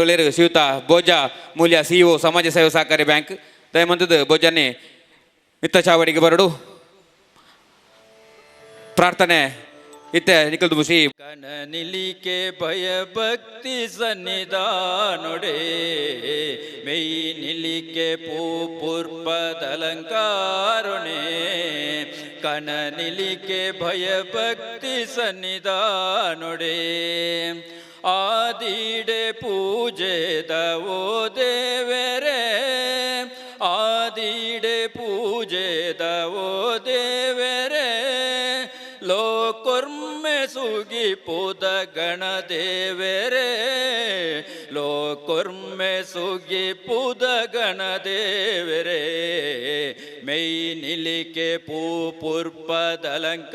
ಮಲ್ಪರೆಲೇರು ಶ್ರೀಯುತ ಭೋಜ ಮೂಲ್ಯ, ಸಿಇಒ, ಸಮಾಜ ಸೇವಾ ಸಹಕಾರಿ ಬ್ಯಾಂಕ್. ದಯಮಂತದ ಭೋಜನೆ ಮಿತ್ತ ಚಾವಡಿಗೆ ಬರಡು. ಪ್ರಾರ್ಥನೆ ಇತ್ತೆ ನಿಖಲ್ ಶ್ರೀ ಕಣನಿಲಿಕೆ ಭಯಭಕ್ತಿ ಸನ್ನಿಧಾನೊಡೆ, ಮೆಯ್ ನಿಲಿಕೆ ಪೂ ಪುರ್ಪದಲಂಕಾರುಣೆ. ಕಣನಿಲಿಕೆ ಭಯಭಕ್ತಿ ಸನ್ನಿಧಾನೊಡೆ, ಆದಿಡೆ ಪೂಜೆದವೋ ದೇವರೇ, ಆದಿಡೆ ಪೂಜೆದವೋ ದೇವರೇ, ಲೋಕೊರ್ಮೆ ಸುಗಿಪುದ ಗಣದೇವರೇ, ಲೋಕೊರ್ಮೆ ಸುಗಿಪುದ ಗಣದೇವರೇ, ಮೆಯ್ ನಿಲಿಕೆ ಪೂ ಪುರ್ಪದಲಂಕಾರುಣೆ,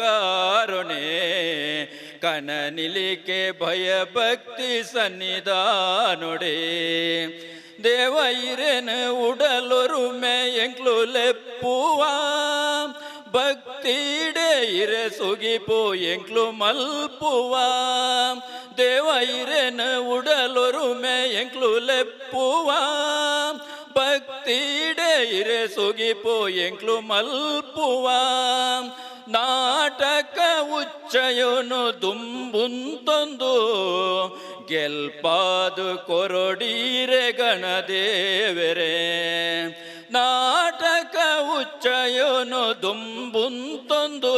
ಕಣನಿಲಿಕೆ ಭಯಭಕ್ತಿ ಸನ್ನಿಧಾನುಡೆ. ದೇವೈರೆನ ಉಡಲೊರುಮೆ ಎಂಕ್ಲು ಲೆಪ್ಪುವ, ಭಕ್ತಿಡೆ ಇರೆ ಸುಗಿಪು ಎಂಕ್ಲು ಮಲ್ಪುವ. ದೇವೈರೆನ ಉಡಲೊರುಮೆ ಎಂಕ್ಲು ಲೆಪ್ಪುವ, ಭಕ್ತಿಡೆ ಇರೆ ಸುಗಿಪು ಎಂಕ್ಲು ಮಲ್ಪುವ. ನಾಟಕ ಉಚ್ಚಯನು ದುಂಬುಂತೊಂದು ಗೆಲ್ಪಾದು ಕೊರೊಡೀರೆ ಗಣದೇವರೇ. ನಾಟಕ ಉಚ್ಚಯನು ದುಂಬುಂತೊಂದು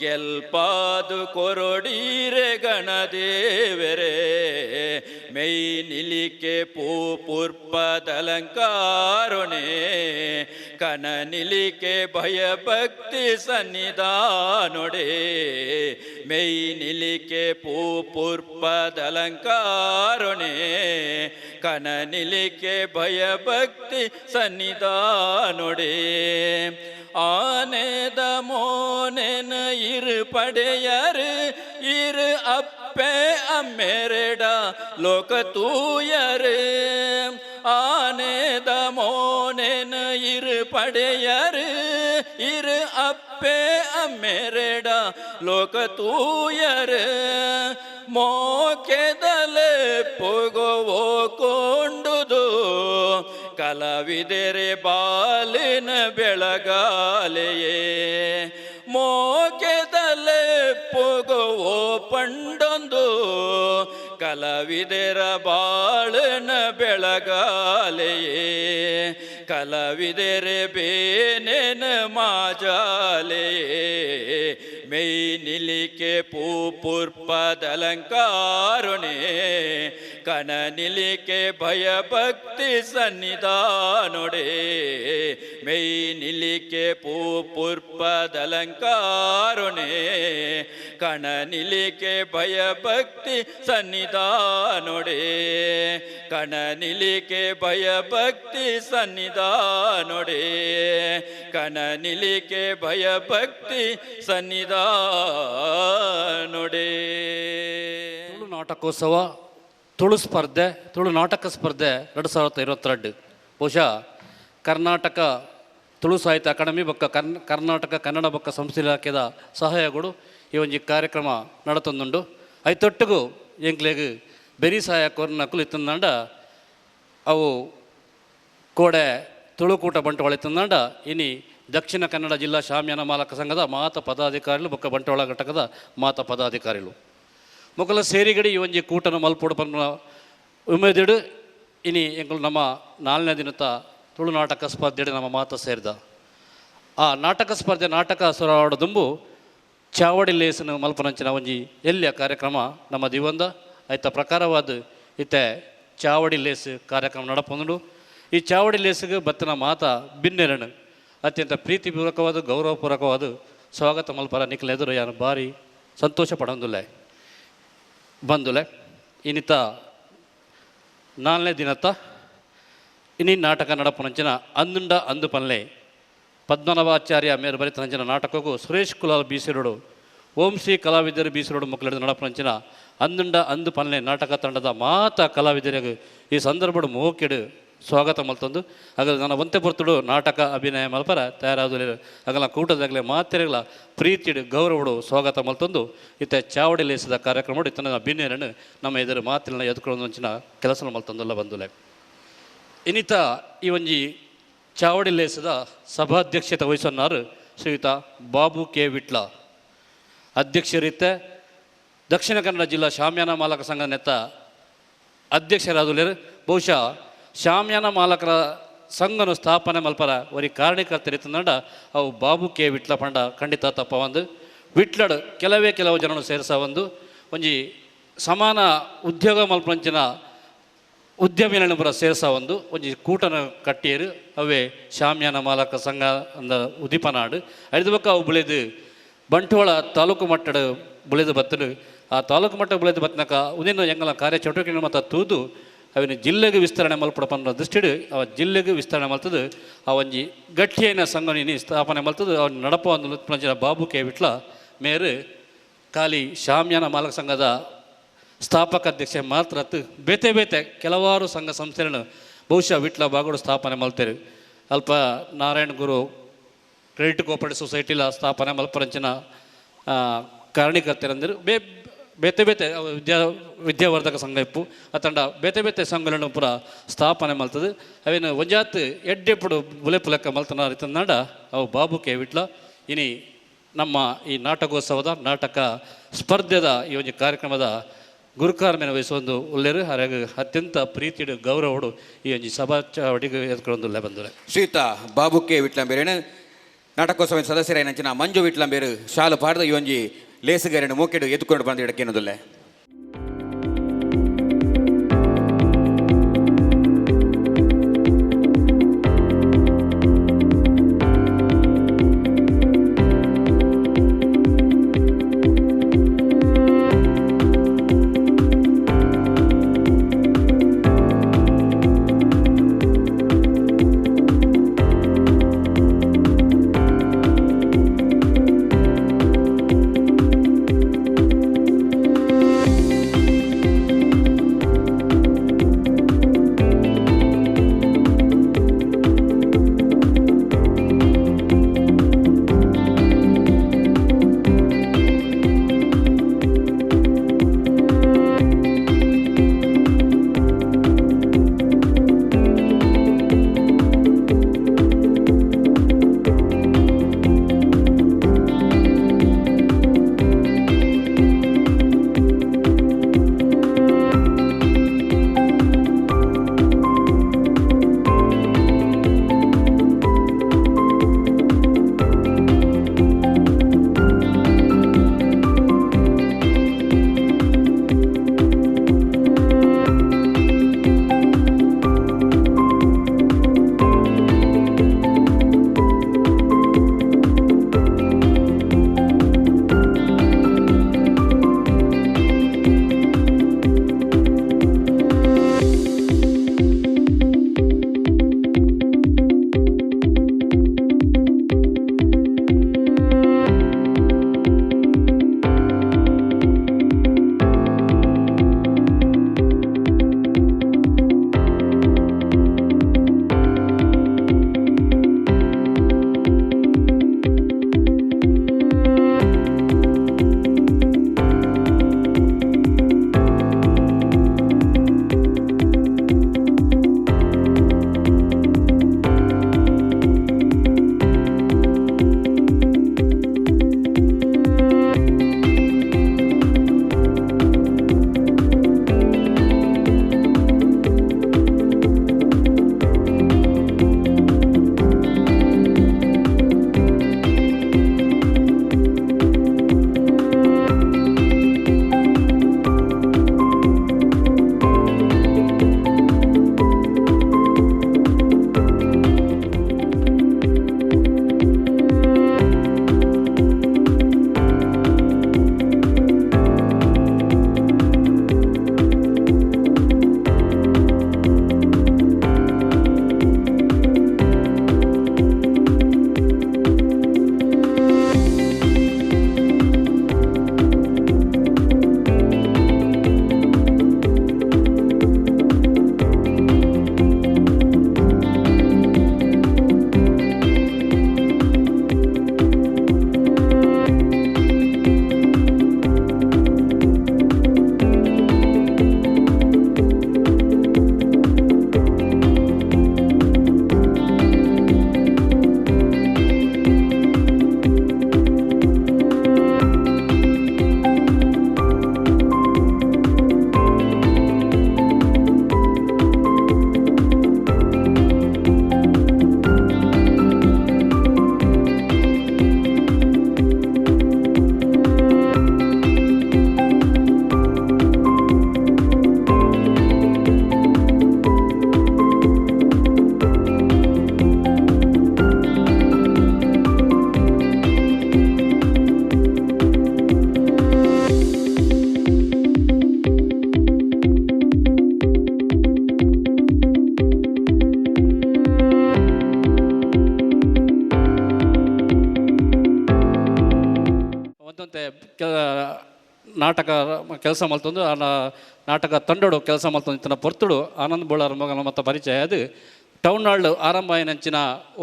ಗೆಲ್ಪಾದು ಕೊರೊಡೀರೆ ಗಣದೇವರೇ, ಮೆಯ್ ನಿಲಿಕೆ ಪೂ ಪುರ್ಪದಲಂಕಾರುಣೆ, ಕಣನಿಲಿಕೆ ಭಯಭಕ್ತಿ ಸನ್ನಿಧಾನೊಡೆ. ಮೆಯ್ ನಿಲಿಕೆ ಪೂ ಪುರ್ಪದಲಂಕಾರುಣೆ, ಕಣನಿಲಿಕೆ ಭಯಭಕ್ತಿ ಸನ್ನಿಧಾನೊಡೆ. ಆನೆದ ಮೋನೆನ ಇರು ಪಡೆಯರು, ಇರು ಅಪ್ಪೆ ಅಮ್ಮೆರೆಡ ಲೋಕ ತೂಯರು. ಆನೆದ ಮೋನೆನ ಇರು ಪಡೆಯರು, ಇರು ಅಪ್ಪೆ ಅಮ್ಮೆರೆಡ ಲೋಕ ತೂಯರು. ಮೋಕೆದಲೆ ಪೊಗೋವೋ ಕೊಂಡುದು ಕಲಾವಿದರೆ ಬಾಲಿನ ಬೆಳಗಾಲೆಯೇ. ಮೋಕೆದಲೆ ಪೊಗೋವೋ ಪಂಡೊಂದು ಕಲಾವಿದರ ಬಾಳನ ಬೆಳಗಾಲೆಯೇ. ಕಲಾವಿದರೆ ಬೇನೇನ ಮಾಜಾಲೆಯೇ. ಮೆಯ್ ನಿಲಿಕೆ ಪೂ ಪುರ್ಪದಲಂಕಾರುಣೆ, ಕಣನಿಲಿಕೆ ಭಯಭಕ್ತಿ ಸನ್ನಿಧಾನೊಡೆ. ಮೆಯ್ ನಿಲಿಕೆ ಪೂ ಪುರ್ಪದಲಂಕಾರುಣೆ, ಕಣನಿಲಿಕೆ ಭಯಭಕ್ತಿ ಸನ್ನಿಧಾನೊಡೆ. ಕಣನಿಲಿಕೆ ಭಯಭಕ್ತಿ ಸನ್ನಿಧಾನೊಡೆ. ಕಣನಿಲಿಕೆ ಭಯಭಕ್ತಿ ಸನ್ನಿಧಾನೊಡೆ. ತುಳು ನಾಟಕೋತ್ಸವ, ತುಳು ಸ್ಪರ್ಧೆ, ತುಳು ನಾಟಕ ಸ್ಪರ್ಧೆ 2022. ಬಹುಶಃ ಕರ್ನಾಟಕ ತುಳು ಸಾಹಿತ್ಯ ಅಕಾಡೆಮಿ ಬೊಕ್ಕ ಕರ್ನಾಟಕ ಕನ್ನಡ ಬೊಕ್ಕ ಸಂಸ್ಕೃತಿ ಇಲಾಖೆದ ಸಹಾಯಗಳು ಈ ಒಂಜಿ ಕಾರ್ಯಕ್ರಮ ನಡತೊಂದುಂಡು. ಐತೊಟ್ಟಿಗೂ ಎಂಕ್ಲೆಗ್ ಬೆರಿ ಸಹಾಯ ಕೊರ್ನಕುಲು ಇತ್ತಂದಾಂಡ ಅವು ಕೋಡೆ ತುಳುಕೂಟ ಬಂಟ್ವಾಳ ಇತ್ತಂದಾಂಡ, ಇನಿ ದಕ್ಷಿಣ ಕನ್ನಡ ಜಿಲ್ಲಾ ಶಾಮಿಯಾನ ಮಾಲಕ ಸಂಘದ ಮಾತ ಪದಾಧಿಕಾರಿಗಳು ಬೊಕ್ಕ ಬಂಟ್ವಾಳ ಘಟಕದ ಮಾತ ಪದಾಧಿಕಾರಿಗಳು ಮೊಕಲ ಸೇರಿಗಡಿ ಈ ಒಂಜಿ ಕೂಟನ ಮಲ್ಪೊಡು ಪನ್ಪುನ ಉಮೇದಿಡು ಇನಿ ಎಂಕುಲು ನಮ್ಮ ನಾಲ್ನೇ ದಿನತ ತುಳು ನಾಟಕ ಸ್ಪರ್ಧೆಡ್ ನಮ್ಮ ಮಾತ ಸೇರಿದ. ಆ ನಾಟಕ ಸ್ಪರ್ಧೆ ನಾಟಕ ಸುರಾವಡ ದುಂಬು ಚಾವಡಿ ಲೇಸನ ಮಲ್ಪನಂಚಿನ ಒಂಜಿ ಎಲ್ಲಿಯ ಕಾರ್ಯಕ್ರಮ ನಮ್ಮ ದಿವಂದ. ಐತ ಪ್ರಕಾರವಾದ ಇತ್ತೆ ಚಾವಡಿ ಲೇಸ್ ಕಾರ್ಯಕ್ರಮ ನಡಪೊಂದುಂಡು. ಈ ಚಾವಡಿ ಲೇಸ್ಗೆ ಬತ್ತಿನ ಮಾತ ಬಿನ್ನೆರನು ಅತ್ಯಂತ ಪ್ರೀತಿಪೂರ್ವಕವಾದ, ಗೌರವಪೂರ್ವಕವಾದ ಸ್ವಾಗತ ಮಲ್ಪರ ನಿಕ್ಲ ಎದುರು ಯಾನು ಭಾರಿ ಸಂತೋಷ ಪಡೊಂದುಲ್ಲೆ. ಬಂದುಲೆ, ಇನ್ನಿತ ನಾಲ್ನೇ ದಿನತ್ತ ಇನಿ ನಾಟಕ ನಡಪುನಂಚಿನ ಅಂದುಂಡ ಅಂದು ಪನ್ಲೆ ಪದ್ಮನಾಭಾಚಾರ್ಯ ಮೇರು ಬರಿತನಂಚಿನ ನಾಟಕಕ್ಕೂ ಸುರೇಶ್ ಕುಲಾಲ್ ಬೀಸಿರೋಡು, ಓಂ ಶ್ರೀ ಕಲಾವಿದರು ಬೀಸಿರೋಡು ಮಕ್ಕಳು ನಡಪುನಂಚಿನ ಅಂದುಂಡ ಅಂದು ಪನ್ಲೆ ನಾಟಕ ತಂಡದ ಮಾತ ಕಲಾವಿದರಿಗೆ ಈ ಸಂದರ್ಭಡು ಮೋಕೆಡು ಸ್ವಾಗತ ಮಲ್ತೊಂದು ಅಗಲ ನನ್ನ ಒಂತೆ ಪೊರ್ತುಡು ನಾಟಕ ಅಭಿನಯ ಮಲ್ಪರ ತಯಾರಾದುಲೇರು ಅಗಲ ಕೂಟದಾಗಲೇ ಮಾತೆರೆಗಳ ಪ್ರೀತಿಡು ಗೌರವಡು ಸ್ವಾಗತ ಮಲ್ತೊಂದು ಇತ್ತೆ ಚಾವಡಿ ಲೇಸದ ಕಾರ್ಯಕ್ರಮ ಇತ್ತನ ಅಭಿನಯರನ್ನು ನಮ್ಮ ಎದುರು ಮಾತಿನ ಎದುಕೊಂಡು ಕೆಲಸ ಮಲ್ತೊಂದುಲ್ಲ ಬಂದುಲೆ. ಇನ್ನಿತ ಈ ಒಂಜಿ ಚಾವಡಿ ಲೇಸದ ಸಭಾಧ್ಯಕ್ಷತೆ ವಹಿಸನ್ನಾರು ಶ್ರೀಯುತ ಬಾಬು ಕೆ ವಿಟ್ಲ ಅಧ್ಯಕ್ಷರಿತ್ತೆ ದಕ್ಷಿಣ ಕನ್ನಡ ಜಿಲ್ಲಾ ಶಾಮಿಯಾನ ಮಾಲಕ ಸಂಘ ನೆತ್ತ ಅಧ್ಯಕ್ಷರಾದುಲೇರು. ಬಹುಶಃ ಶಾಮಿಯಾನ ಮಾಲಕರ ಸಂಘನು ಸ್ಥಾಪನೆ ಮಲ್ಪರ ಒರಿ ಕಾರಣಕರ್ತರಿತ್ತಂಡ ಅವು ಬಾಬು ಕೆ ವಿಟ್ಲ ಪಂಡ ಖಂಡಿತ ತಪ್ಪ ಒಂದು ವಿಟ್ಲಡ್ ಕೆಲವೇ ಕೆಲವು ಜನನು ಸೇರ್ಸ ಒಂದು ಒಂಜಿ ಸಮಾನ ಉದ್ಯೋಗ ಮಲ್ಪಂಚಿನ ಉದ್ಯಮಿಗಳನ್ನು ಪೂರ ಸೇರ್ಸ ಒಂದು ಒಂಜಿ ಕೂಟನ ಕಟ್ಟಿಯರು ಅವೇ ಶಾಮಿಯಾನ ಮಾಲಕ ಸಂಘ ಅಂದ ಉದಿಪನಾಡು. ಐದು ಬೊಕ್ಕ ಅವು ಬುಳೆದು ಬಂಟ್ವಾಳ ತಾಲೂಕು ಮಟ್ಟದ ಬುಳೆದು ಬತ್ತಲು ಆ ತಾಲೂಕು ಮಟ್ಟ ಬುಳೆದು ಬತ್ತನಕ ಉದಿನ ಎಂಗಲ ಕಾರ್ಯ ಚಟುವಟಿಕೆ ಮತ್ತು ತೂದು ಅವಿನ ಜಿಲ್ಲೆಗೆ ವಿಸ್ತರಣೆ ಮಲ್ಪಡ ಪನ್ನ ದೃಷ್ಟಿಡು ಅವ ಜಿಲ್ಲೆಗೆ ವಿಸ್ತರಣೆ ಮಲ್ತದು ಆ ಒಂಜಿ ಗಟ್ಟಿಯೈನ ಸಂಘ ಸ್ಥಾಪನೆ ಮಲ್ತದು ಅವನ ನಡಪ ಒಂದು ಬಾಬು ಕೆ ವಿಟ್ಲ ಮೇರು ಖಾಲಿ ಶಾಮಿಯಾನ ಮಾಲಕ ಸಂಘದ ಸ್ಥಾಪಕ ಅಧ್ಯಕ್ಷ ಮಾತ್ರ ಬೇತೆ ಬೇತೆ ಕೆಲವಾರು ಸಂಘ ಸಂಸ್ಥೆಗಳನ್ನು ಬಹುಶಃ ವಿಟ್ಲ ಬಾಗೋಡು ಸ್ಥಾಪನೆ ಮಲ್ತೇರು. ಅಲ್ಪ ನಾರಾಯಣ ಗುರು ಕ್ರೆಡಿಟ್ ಕೋಪರೇಟಿವ್ ಸೊಸೈಟಿಲ ಸ್ಥಾಪನೆ ಮಲ್ಪರಂಚಿನ ಕಾರಣೀಕರ್ತರಂದರು ಬೇತೆ ಬೇತೆ ವಿದ್ಯಾವರ್ಧಕ ಸಂಘ ಇಪ್ಪು ಅತಂಡ ಬೇತೆ ಬೇತೆ ಸಂಘಗಳನ್ನು ಪೂರ ಸ್ಥಾಪನೆ ಮಲ್ತದೆ. ಅವೇನು ಒಂಜಾತ್ ಎಡ್ಡೆಪುಡು ಬುಲೆಪು ಲೆಕ್ಕ ಮಲ್ತನ ಇತ್ತಂದಾಂಡ ಅವು ಬಾಬು ಕೆ ವಿಟ್ಲ. ಇನಿ ನಮ್ಮ ಈ ನಾಟಕೋತ್ಸವದ ನಾಟಕ ಸ್ಪರ್ಧೆದ ಈ ಒಂದು ಕಾರ್ಯಕ್ರಮದ ಗುರುಕಾರ್ಮೆನ ವಹಿಸೊಂದು ಉಲ್ಲೇರು ಹಾಗಾಗಿ ಅತ್ಯಂತ ಪ್ರೀತಿಡು ಗೌರವಡು ಈ ಒಂಜಿ ಸಭಾ ಚಾವಡಿಗೆ ಎತ್ಕೊಂಡುಲ್ಲ ಬಂದರೆ ಶ್ರೀಯುತ ಬಾಬು ಕೆ ವಿಟ್ಲಂಬೇರೇನು ನಾಟಕೋತ್ಸವ ಸದಸ್ಯರಾಯಿನಂಚಿನ ಮಂಜು ವಿಟ್ಲಂಬೇರು ಶಾಲು ಪಾಡ್ದ ಈ ಒಂಜಿ ಲೇಸುಗಾರನ ಮೂಕೆಡು ಎದ್ದುಕೊಂಡು ಬಂದ ಇಡಕ್ಕೇನದಲ್ಲ. ನಾಟಕ ಕೆಲಸ ಮಲ್ತೊಂದು ಆ ನಾಟಕ ತಂಡೋಡು ಕೆಲಸ ಮಲ್ತೊಂದು ಇತ್ತಿನ ಪೊರ್ತುಡು ಆನಂದ್ ಬೋಳಾರ್ ಮಗನ ಮತ್ತು ಪರಿಚಯ ಅದು ಟೌನ್ ಹಾಲ್ ಆರಂಭ ಆಯಿನಂಚಿನ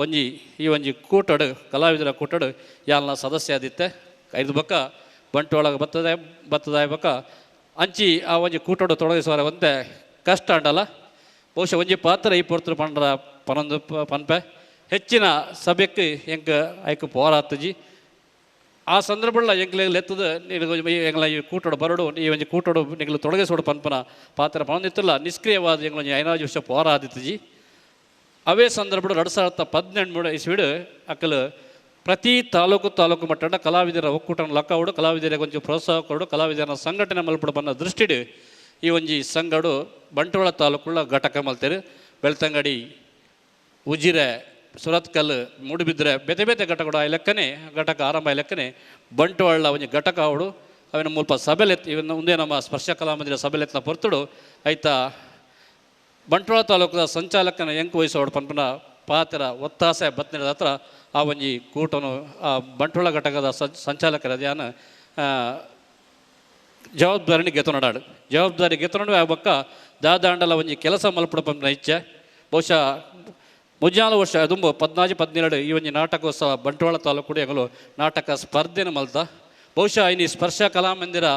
ಒಂಜಿ ಈ ಒಂಜಿ ಕೂಟಡು ಕಲಾವಿದರ ಕೂಟಡು ಯಾಲ್ನ ಸದಸ್ಯ ಆದಿತ್ತೆ. ಐದು ಬೊಕ್ಕ ಬಂಟ್ವಾಳಗ ಬತ್ತದೆ ಬತ್ತದಾಯ ಬೊಕ್ಕ ಅಂಚಿ ಆ ಒಂಜಿ ಕೂಟಡು ತೊಡಗಿಸುವರ ಒಂತೆ ಕಷ್ಟ ಅಂಡಲ್ಲ. ಬಹುಶಃ ಒಂಜಿ ಪಾತ್ರ ಈ ಪೊರ್ತುಡು ಪಂಡ್ರ ಪನೊಂದು ಪನ್ಪೆ ಹೆಚ್ಚಿನ ಸಭೆಕ್ಕೆ ಎಂಕ್ ಐಕ್ ಪೋರಾತಜಿ. ಆ ಸಂದರ್ಭಗಳ ಎಂಕ್ಲೆ ಲೆತ್ತದ ಎಂಗ್ಲ ಈ ಕೂಟೋಡು ಬರಡು ಈ ಒಂಜಿ ಕೂಟೋಡು ನಿಗ್ಲು ತೊಡಗಿಸೋಡು ಪನ್ಪನ ಪಾತ್ರ ಪನೊಂದಿತ್ತಲ್ಲ ನಿಷ್ಕ್ರಿಯವಾದ ಎಂಗ್ಲ ಒಂಜಿ ಐನಾಜಿ ವರ್ಷ ಪೋರಾದಿತ್ತಜಿ. ಅವೇ ಸಂದರ್ಭಡು 2018 ಇಸ್ವಿಡು ಅಕಲು ಪ್ರತಿ ತಾಲೂಕು ತಾಲೂಕು ಮಟ್ಟದ ಕಲಾವಿದರ ಒಕ್ಕೂಟನ ಲಕ್ಕವುಡು ಕಲಾವಿದರಿಗೆ ಒಂಜಿ ಪ್ರೋತ್ಸಾಹ ಕೊಡು ಕಲಾವಿದರ ಸಂಘಟನೆ ಮಲ್ಪಡು ಬನ್ನ ದೃಷ್ಟಿಡು ಈ ಒಂಜಿ ಸಂಘಡು ಬಂಟ್ವಾಳ ತಾಲೂಕುಳ್ಳ ಘಟಕ ಮಲ್ತೇರು. ಬೆಳ್ತಂಗಡಿ, ಉಜಿರೆ, ಸುರತ್ಕಲ್, ಮೂಡುಬಿದ್ರೆ ಬೇತೆ ಬೇತೆ ಘಟಕಗಳು ಆ ಲೆಕ್ಕನೆ ಘಟಕ ಆರಂಭ ಆ ಲೆಕ್ಕನೆ ಬಂಟ್ವಾಳ ಒಂಜಿ ಘಟಕ ಅವಡು ಅವಿನ ಮುಲ್ಪ ಸಭೆಲೆತ್ ಇವನ್ನ ಮುಂದೆ ನಮ್ಮ ಸ್ಪರ್ಶ ಕಲಾಮಂದಿರ ಸಭೆಲೆತ್ನ ಪೊರ್ತುಡು ಐತ ಬಂಟ್ವಾಳ ತಾಲೂಕದ ಸಂಚಾಲಕನ ಎಂಕು ವಹಿಸೋಡು ಪನ್ಪನ ಪಾತ್ರ ಒತ್ತಾಸೆ ಬತ್ನಿದ ಹತ್ರ ಆ ಒಂಜಿ ಕೂಟನು ಆ ಬಂಟ್ವಾಳ ಘಟಕದ ಸಂಚಾಲಕರ ಧ್ಯಾನ ಜವಾಬ್ದಾರಿని ಗೆತೊನಡಾಡು. ಜವಾಬ್ದಾರಿ ಗೆತೊನಡು ಆ ಬೊಕ್ಕ ದಾದಾಂಡಲ ಒಂಜಿ ಕೆಲಸ ಮಲ್ಪುಡು ಪನ್ಪನ ಇಚ್ಛೆ. ಬಹುಶಃ ಮುಜ್ಜಾಲ ವರ್ಷ ದುಂಬು 14 17 ಈ ಒಂಜಿ ನಾಟಕೋತ್ಸವ ಬಂಟ್ವಾಳ ತಾಲೂಕು ಎಂಗಲು ನಾಟಕ ಸ್ಪರ್ಧೆನ ಮಲ್ತ. ಬಹುಶಃ ಇನಿ ಸ್ಪರ್ಶ ಕಲಾಮಂದಿರ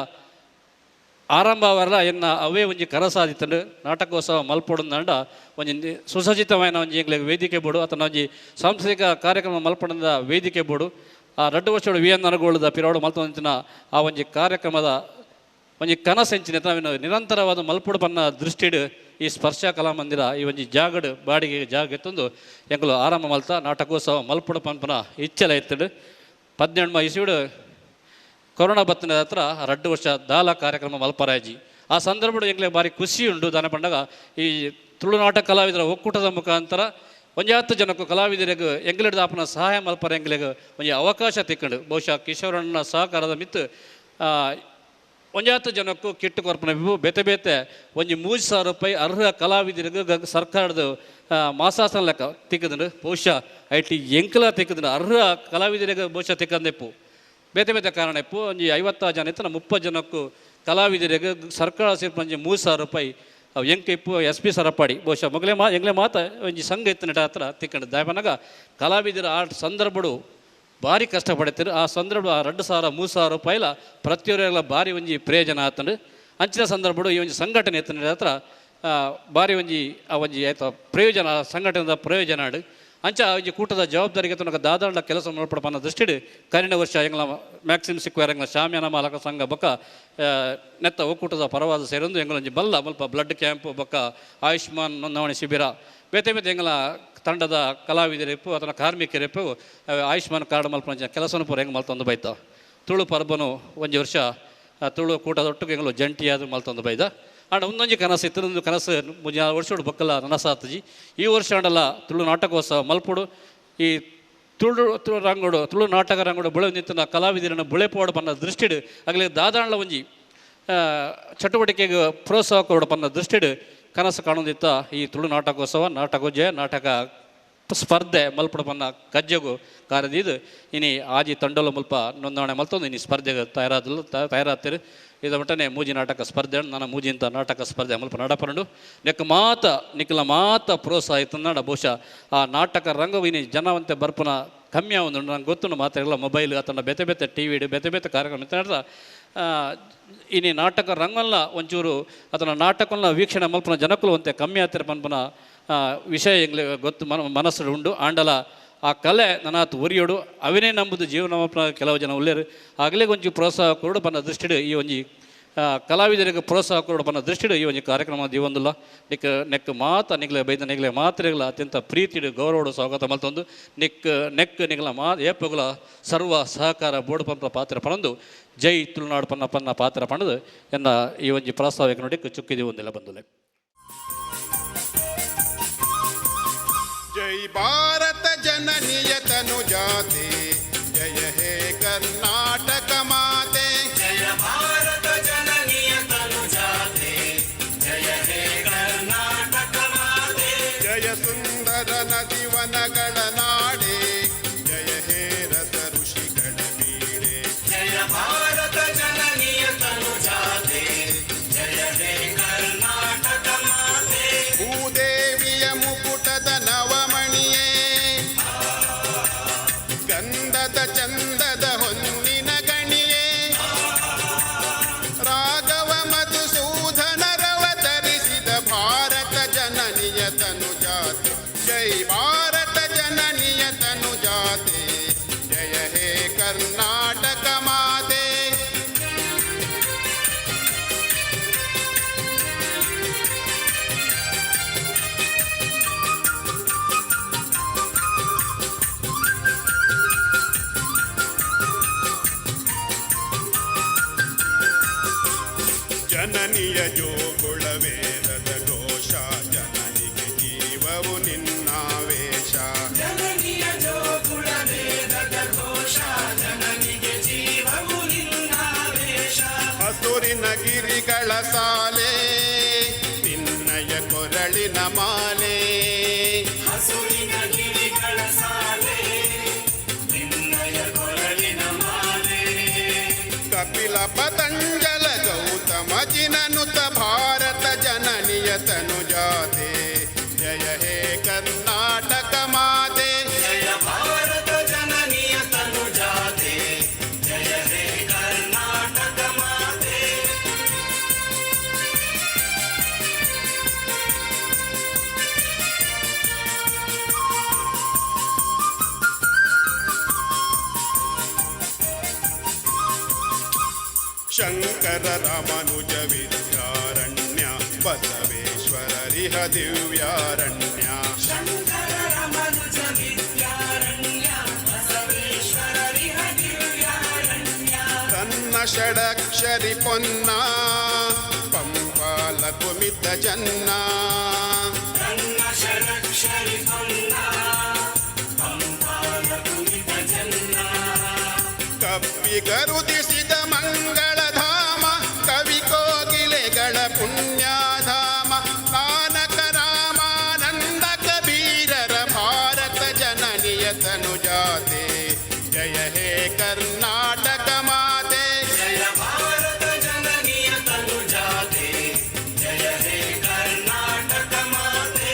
ಆರಂಭ ಅವರಲ್ಲ ಎನ್ನ ಅವೇ ಒಂಜಿ ಕನಸಾದಿತ್ತಂಡು ನಾಟಕೋತ್ಸವ ಮಲ್ಪೊಡುಂದಂಡ ಒಂಜಿ ಸುಸಜ್ಜಿತವಾಯಿನ ಒಂಜಿ ಎಂಗ್ಲೆಗ್ ವೇದಿಕೆ ಬೋಡು ಅಥವಾ ಒಂಜಿ ಸಾಂಸ್ಕೃತಿಕ ಕಾರ್ಯಕ್ರಮ ಮಲ್ಪೊಡುಂದ ವೇದಿಕೆ ಬೋಡು. ಆ ರಡ್ಡು ವರ್ಷಡು ವಿ ಎನ್ ಅನಗೋಳದ ಪಿರೋಡು ಮಲ್ತೊಂದಿನ ಆ ಒಂಜಿ ಕಾರ್ಯಕ್ರಮದ ಒಂಜಿ ಕನಸೆಂಚಿನ ನಾವಿನ ನಿರಂತರವಾದ ಮಲ್ಪೊಡು ಪನ್ನ ದೃಷ್ಟಿಡು ಈ ಸ್ಪರ್ಶ ಕಲಾಮಂದಿರ ಈ ಒಂಜಿ ಜಾಗಡು ಬಾಡಿಗೆ ಜಾಗ ಎತ್ತೊಂದು ಎಂಕುಲು ಆರಂಭ ಮಲ್ತ ನಾಟಕೋತ್ಸವ ಮಲ್ಪೊಡು ಪನ್ಪನ ಇಚ್ಛೆಲ ಎತ್ತಡು. 18 ಇಸ್ವಿಡು ಕೊರೋನಾ ಬತ್ತಿನ ಹತ್ರ ರಡ್ಡು ವರ್ಷ ದಾಲ ಕಾರ್ಯಕ್ರಮ ಮಲ್ಪರಾಜಿ. ಆ ಸಂದರ್ಭಡು ಎಂಕ್ಲೆ ಭಾರಿ ಖುಷಿ ಉಂಡು. ದಾನ ಪಂಡಗ ಈ ತುಳುನಾಟ ಕಲಾವಿದರ ಒಕ್ಕೂಟದ ಮುಖಾಂತರ ಒಂಜಾತ್ತು ಜನಕ್ಕೂ ಕಲಾವಿದರಿಗೆ ಎಂಗ್ಲೆಡ್ ದಾಪನ ಸಹಾಯ ಮಲ್ಪರ ಎಂಗ್ಲೆಗ್ ಒಂಜಿ ಅವಕಾಶ ತಿಕ್ಕಂಡು. ಬಹುಶಃ ಕಿಶೋರಣ್ಣನ ಸಹಕಾರದ ಮಿತ್ತು ಒಂಜಾತ್ತು ಜನಕ್ಕೂ ಕಿಟ್ಟು ಕೊರ್ಪನ ವಿಭು ಬೇತೆ ಬೇತೆ ಒಂಜಿ 3000 ರೂಪಾಯಿ ಅರ್ಹ ಕಲಾವಿದರಿಗೆ ಸರ್ಕಾರದ ಮಾಸಾಸನ ಲೆಕ್ಕ ತಿಕ್ಕದಂಡು. ಬಹುಶಃ I T ಎಂಕಲ ತಿಕ್ಕದಂಡು ಅರ್ಹ ಕಲಾವಿದರಿಗೆ ಬಹುಶಃ ತಿಕ್ಕಂದೆಪ್ಪು ಬೇತೆ ಬೇತೆ ಕಾರಣ ಇಪ್ಪು ಒಂಜಿ 50 ಜನ ಇತ್ತು 30 ಜನಕ್ಕೂ ಕಲಾವಿದರಿಗೆ ಸರ್ಕಾರ ಸೇರ್ಪ ಒಂಜಿ 3000 ರೂಪಾಯಿ ಅವು ಎಂಕ ಇಪ್ಪು ಎಸ್ ಪಿ ಸರಪಾಡಿ ಬಹುಶಃ ಮೊಗಲೇ ಮಾ ಎಂಗ್ಲೆ ಮಾತ ಒಂಜಿ ಸಂಘ ಇತ್ತು ನೆಟ ಹತ್ರ ತಿಕ್ಕಂಡು. ದಾಯಪನಗ ಕಲಾವಿದರ ಆ ಸಂದರ್ಭಡು ಭಾರಿ ಕಷ್ಟಪಡ್ತಿರು. ಆ ಸಂದರ್ಭ ಆ 2000 3000 ರೂಪಾಯಿಲ ಪ್ರತಿಯೊರಿಗೆಲ್ಲ ಭಾರಿ ಒಂಜಿ ಪ್ರಯೋಜನ ಆತಂಡು. ಅಂಚಿನ ಸಂದರ್ಭಡು ಈ ಒಂಜಿ ಸಂಘಟನೆ ಇತ್ತು ನೆಟ ಹತ್ರ ಭಾರಿ ಒಂಜಿ ಆ ಒಂಜಿ ಆಯ್ತು ಪ್ರಯೋಜನ ಸಂಘಟನೆದ ಪ್ರಯೋಜನ ಆಡು. ಅಂಚ ಆ ಒಂಜಿ ಕೂಟದ ಜವಾಬ್ದಾರಿಗೆ ತನಕ ದಾದಾಂಡ ಕೆಲಸ ಮಲ್ಪಡಪನ್ನ ಅನ್ನೋ ದೃಷ್ಟಿಡು ಕರಿನ ವರ್ಷ ಎಂಗ್ಲ ಮ್ಯಾಕ್ಸಿಮ್ ಸಿಕ್ವೇರ್ ಎಂಗ್ಲ ಶಾಮಿಯಾನ ಮಾಲಕ ಸಂಘ ಬೊಕ್ಕ ನೆತ್ತ ಒಕ್ಕೂಟದ ಪರವಾದ ಸೇರೊಂದು ಎಂಗ್ಲ ಒಂಜಿ ಬಲ್ಲ ಮಲ್ಪ ಬ್ಲಡ್ ಕ್ಯಾಂಪ್ ಬೊಕ್ಕ ಆಯುಷ್ಮಾನ್ ನೋಂದಣಿ ಶಿಬಿರ ಬೇತೆ ಬೇತೆ ಎಂಗ್ಲ ತಂಡದ ಕಲಾವಿದರಿಪ್ಪು ಅಥವಾ ಕಾರ್ಮಿಕರಿಪ್ಪು ಆಯುಷ್ಮಾನ್ ಕಾರ್ಡ್ ಮಲ್ಪನ ಕೆಲಸನೂ ಪೂರ ಹೆಂಗೆ ಮಲ್ತೊಂದು ಬೈತ. ತುಳು ಪರ್ಬನು ಒಂಜಿ ವರ್ಷ ತುಳು ಕೂಟದೊಟ್ಟಿಗೆ ಎಂಗ್ಲು ಜಂಟಿಯಾದ ಮಲ್ತೊಂದು ಬೈದ. ಆಂಡ ಒಂದೊಂಜಿ ಕನಸು ಇತ್ತು, ಒಂದು ಕನಸು ಮುಂಜಿ ವರ್ಷಡು ಬೊಕ್ಕಲ ನನಸಾತಜಿ. ಈ ವರ್ಷ ಆಂಡಲ ತುಳು ನಾಟಕೋತ್ಸವ ಮಲ್ಪುಡು ಈ ತುಳು ತುಳು ರಂಗೋಡು ತುಳು ನಾಟಕ ರಂಗೋಡು ಬುಳೆ ನಿಂತಿನ ಕಲಾವಿದರನ್ನು ಬುಳೆಪೋಡು ಪನ್ನ ದೃಷ್ಟಿಡು ಆಗಲಿ ದಾದಾಂಡ್ಲ ಒಂಜಿ ಚಟುವಟಿಕೆಗೆ ಪ್ರೋತ್ಸಾಹ ಕೊಡು ಪನ್ನ ದೃಷ್ಟಿಡು ಕನಸು ಕಾಣೋದಿತ್ತ ಈ ತುಳು ನಾಟಕೋತ್ಸವ ನಾಟಕೋಜ್ಜಯ ನಾಟಕ ಸ್ಪರ್ಧೆ ಮಲ್ಪಡು ಪನ್ನ ಕಜ್ಜೆಗು ಕಾರ್ಯದೀದು ಇನಿ ಆಜಿ ತಂಡೋಲ ಮುಲ್ಪ ನೋಂದಣಿ ಮಲ್ತೊಂದು ಇನಿ ಸ್ಪರ್ಧೆಗೆ ತಯಾರಾದಲು ತಯಾರಾಗ್ತಿರು. ಇದು ಮಟ್ಟನೆ ಮೂಜಿ ನಾಟಕ ಸ್ಪರ್ಧೆ ನನ್ನ ಮೂಜಿಂತ ನಾಟಕ ಸ್ಪರ್ಧೆ ಮುಲ್ಪ ನಡಪರಂಡು ನೆಕ್ ಮಾತ ನಿಕ್ಲ ಮಾತ ಪ್ರೋತ್ಸಾಹ ಇತ್ತಂದ ಬಹುಶಃ ಆ ನಾಟಕ ರಂಗವು ಇನಿ ಜನವಂತೆ ಬರ್ಪುನ ಕಮ್ಮಿ ಒಂದು ನಂಗೆ ಗೊತ್ತು ಮಾತ್ರ ಎಲ್ಲ ಮೊಬೈಲ್ ಅಥವಾ ಬೇತೆ ಬೇತೆ ಟಿ ವಿಡು ಬೇತೆ ಬೇತೆ ಕಾರ್ಯಕ್ರಮ ಇತ್ತ ಇನಿ ನಾಟಕ ರಂಗಲ್ಲ ಒಂಚೂರು ಅಥವಾ ನಾಟಕನ ವೀಕ್ಷಣೆ ಮಲ್ಪನ ಜನಕ್ಕೂ ಒಂತೆ ಕಮ್ಮಿ ಆತಿರ ಪನ್ಪನ ವಿಷಯ ಎಂಗ್ಲೆ ಗೊತ್ತು ಮನಸ್ಸು ಉಂಡು. ಆಂಡಲ ಆ ಕಲೆ ನನಾತ್ ಒರಿಯೋಡು ಅವನೇ ನಂಬುದು ಜೀವನ ಮಲ್ಪನ ಕೆಲವು ಜನ ಉಲ್ಲೇರು ಆಗಲೇ ಒಂಚೂರು ಪ್ರೋತ್ಸಾಹ ಕೊರಡು ಪನ್ನ ದೃಷ್ಟಿಡು ಈ ಒಂಜಿ ಕಲಾವಿದರಿಗೆ ಪ್ರೋತ್ಸಾಹ ಕೊರಡು ಪನ್ನ ದೃಷ್ಟಿಡು ಈ ಒಂಜಿ ಕಾರ್ಯಕ್ರಮ ದೀವೊಂದುಲ್ಲ. ನಿಕ್ ನೆಕ್ ಮಾತ ನಿಗ್ಲೆ ಬೈದ ನಿಗ್ಲೆ ಮಾತ್ರೆಗಳ ಅತ್ಯಂತ ಪ್ರೀತಿಡು ಗೌರವಡು ಸ್ವಾಗತ ಮಲ್ತೊಂದು ನಿಕ್ ನೆಕ್ ನಿಗ್ಲ ಮಾ ಏಪಗುಲ ಸರ್ವ ಸಹಕಾರ ಬೋರ್ಡ್ ಪಂಪ ಪಾತ್ರ ಪಣಂದು ಜೈ ತುಳುನಾಡು ಪನ್ನ ಪನ್ನ ಪಾತ್ರ ಪಣದು ಎನ್ನ ಈ ಒಂಜಿ ಪ್ರಾಸ್ತಾವಿಕ ನೋಡಿ ಚುಕ್ಕಿದಿ ಒಂದಿಲ್ಲ ಬಂದುಲೆ. ಜೈ ಭಾರತ ಜನನಿಯ ತನುಜಾತೆ ಜಯ ಹೇ ಕರ್ನಾಟಕ ಮಾತೆ. ಜಯ ಭಾರತ ಜನನಿಯ ತನುಜಾತೆ ಜಯ ಹೇ ಕರ್ನಾಟಕ ಮಾತೆ. ಜಯ ಸುಂದರ ನದಿವನಗಳ ನಾಡೆ ಜಯ ಹೇ ರಸ ಋಷಿಗಳ ಬೀಡೆ. ಜಯ ಭಾರತ ಜೈ ಭಾರತ ಜನನಿಯ ತನುಜಾತೆ, ಜಯ ಹೇ ಕರ್ನಾಟಕ ಮಾತೆ. ಜನನಿಯ ಜೋಗುಳ ವೇದದ ಘೋಷ, ಜನನಿಗೆ ಜೀವವು ನಿನ್ನಾವೇಶ. ಜನನಿಯ ಜೋಗುಳ ವೇದದ ಘೋಷ, ಜನನಿಗೆ ಜೀವವು ನಿನ್ನಾವೇಶ. ಹಸುರಿನ ಗಿರಿಗಳ ಸಾಲೆ, ನಿನ್ನಯ ಕೊರಳಿನ ಮಾಲೆ. ಹಸುರಿನ ಗಿರಿಗಳ ಸಾಲೆ, ನಿನ್ನಯ ಕೊರಳಿನ ಮಾಲೆ. ಕಪಿಲ ಪತಂಜಲ ಗೌತಮ ಜಿನನುತ ಭಾರತ ಜನನಿಯ ತನುಜಾತೆ, ಜಯ ಹೇ ಕರ್ನಾಟಕ ಮಾತೆ. ಜಯ ಭಾರತ ಜನನಿಯ ತನುಜಾತೆ, ಜಯ ಹೇ ಕರ್ನಾಟಕ ಮಾತೆ. ಶಂಕರ ರಾಮಾನುಜ ವಿದ್ಯಾರಣ್ಯ, ಬಸವೇಶ್ವರರಿಹ ದಿವ್ಯಾರಣ್ಯ. ಶಂಕರ ರಾಮಾನುಜ ವಿದ್ಯಾರಣ್ಯ, ಬಸವೇಶ್ವರರಿಹ ದಿವ್ಯಾರಣ್ಯ. ತನ್ನ ಷಡಕ್ಷರಿ ಪೊನ್ನ, ಪಂಪಾಲ ಕುಮಿತ ಜನ್ನ. ತನ್ನ ಷಡಕ್ಷರಿ ಪೊನ್ನ, ಪಂಪಾಲ ಕುಮಿತ ಜನ್ನ. ಕಪ್ಪಿಗರುದಿಸಿದ ಮಂಗಳಧಾಮ, ಕವಿ ಕೋಗಿಲೆಗಳ ಪುಣ್ಯಧಾಮ. ನಾನಕ ರಾಮಾನಂದ ಕಬೀರರ ಭಾರತ ಜನನಿಯ ತನುಜಾತೆ, ಜಯ ಹೇ ಕರ್ನಾಟಕ ಮಾತೆ. ಜಯ ಭಾರತ ಜನನಿಯ ತನುಜಾತೆ, ಜಯ ಹೇ ಕರ್ನಾಟಕ ಮಾತೆ.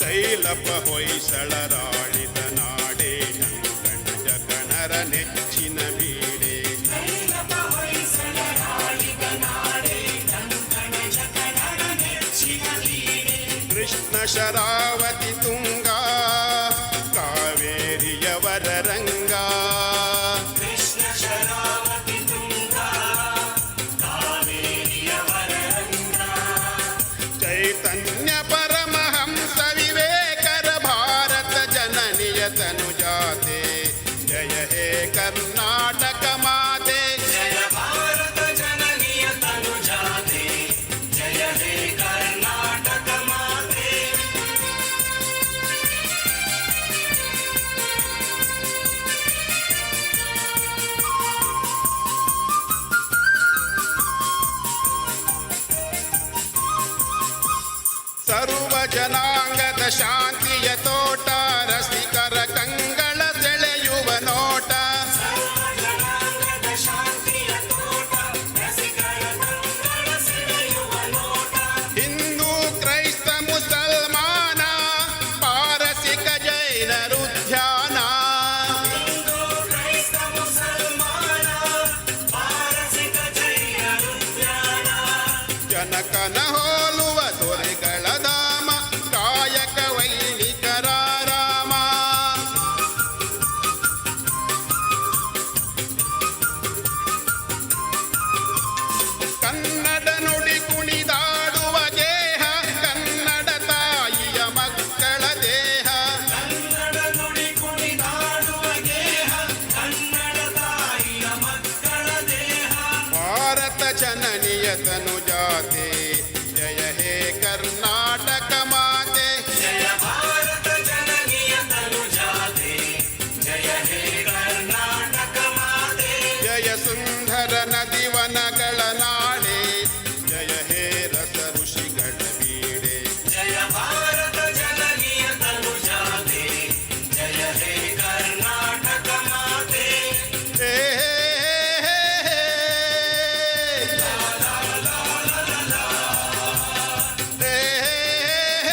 ತೈಲಪ ಹೊಯ್ಸಳರಾಳಿದ ನಾಡೇ, ಟಂಕಣ ಜಗಣರ ನೆಚ್ಚಿನ ಬೀಡೆ. ತೈಲಪ ಹೊಯ್ಸಳರಾಳಿದ ನಾಡೇ, ಟಂಕಣ ಜಗಣರ ನೆಚ್ಚಿನ ಬೀಡೆ. ಕೃಷ್ಣ ಶರಾವತಿ ತುಂಗ, ಕಾವೇರಿಯವರ ರಂಗ. ಕೃಷ್ಣ ಶರಾವತಿ ತುಂಗ, ಕಾವೇರಿಯವರ ರಂಗ. ಚೈತನ್ಯ ಪರಮಹಂಸ ವಿವೇಕರ ಭಾರತ ಜನನಿಯ ತನುಜಾತೆ, ಜಯ ಹೇ ಕರ್ನಾಟಕ ಮಾತೆ. ಜಯ ಭಾರತ ಜನನಿಯ ತನುಜಾತೆ, ಜಯ ಹೇ ಕರ್ನಾಟಕ ಮಾತೆ. ಸರ್ವ ಜನಾಂಗದ ಶಾಂತಿಯ ತೋಟ, ರಸಿಕರ ಕಂಗಳ ಸೆಳೆಯುವ ನೋಟ. ಸರ್ವ ಜನಾಂಗದ ಶಾಂತಿಯ ತೋಟ, ರಸಿಕರ ಕಂಗಳ ಸೆಳೆಯುವ ನೋಟ. ಹಿಂದೂ ಕ್ರೈಸ್ತ ಮುಸಲ್ಮಾನ, ಪಾರಸಿಕ ಜೈನರು ಧ್ಯಾನ. ಹಿಂದೂ ಕ್ರೈಸ್ತ ಮುಸಲ್ಮಾನ, ಪಾರಸಿಕ ಜೈನರು ಧ್ಯಾನ. ಜನಕನ ಹೋಲುವ ದೊರೆಗಳ ಧಾಮ, ಕಾಯಕ ವೈಣಿಕರ ರಾಮ. ಕನ್ನಡ ನುಡಿ ಕುಣಿದಾಡುವ ಗೇಹ, ಕನ್ನಡ ತಾಯಿಯ ಮಕ್ಕಳ ದೇಹ. ಕನ್ನಡ ನುಡಿ ಕುಣಿದಾಡುವ ಗೇಹ, ಕನ್ನಡ ತಾಯಿಯ ಮಕ್ಕಳ ದೇಹ. ಭಾರತ ಜನನಿಯ ತನುಜಾತೆ, ಜಯ ಹೇ ಕರ್ನಾಟಕ ಮಾತೆ. ಜಯ ಭಾರತ ಜನನಿಯ ತನುಜಾತೆ, ಜಯ ಹೇ ಕರ್ನಾಟಕ ಮಾತೆ. ಜಯ ಸುಂದರ ನದಿವನಗಳ ನಾಡೆ, ಜಯ ಹೇ ರಸ ಋಷಿಗಳ ಬೀಡೆ. ಜಯ ಭಾರತ ಜನನಿಯ ತನುಜಾತೆ, ಜಯ ಹೇ ಕರ್ನಾಟಕ ಮಾತೆ. ಹೇ ಹೇ ಹೇ ಹೇ ಹೇ. ಹೇ ಹೇ.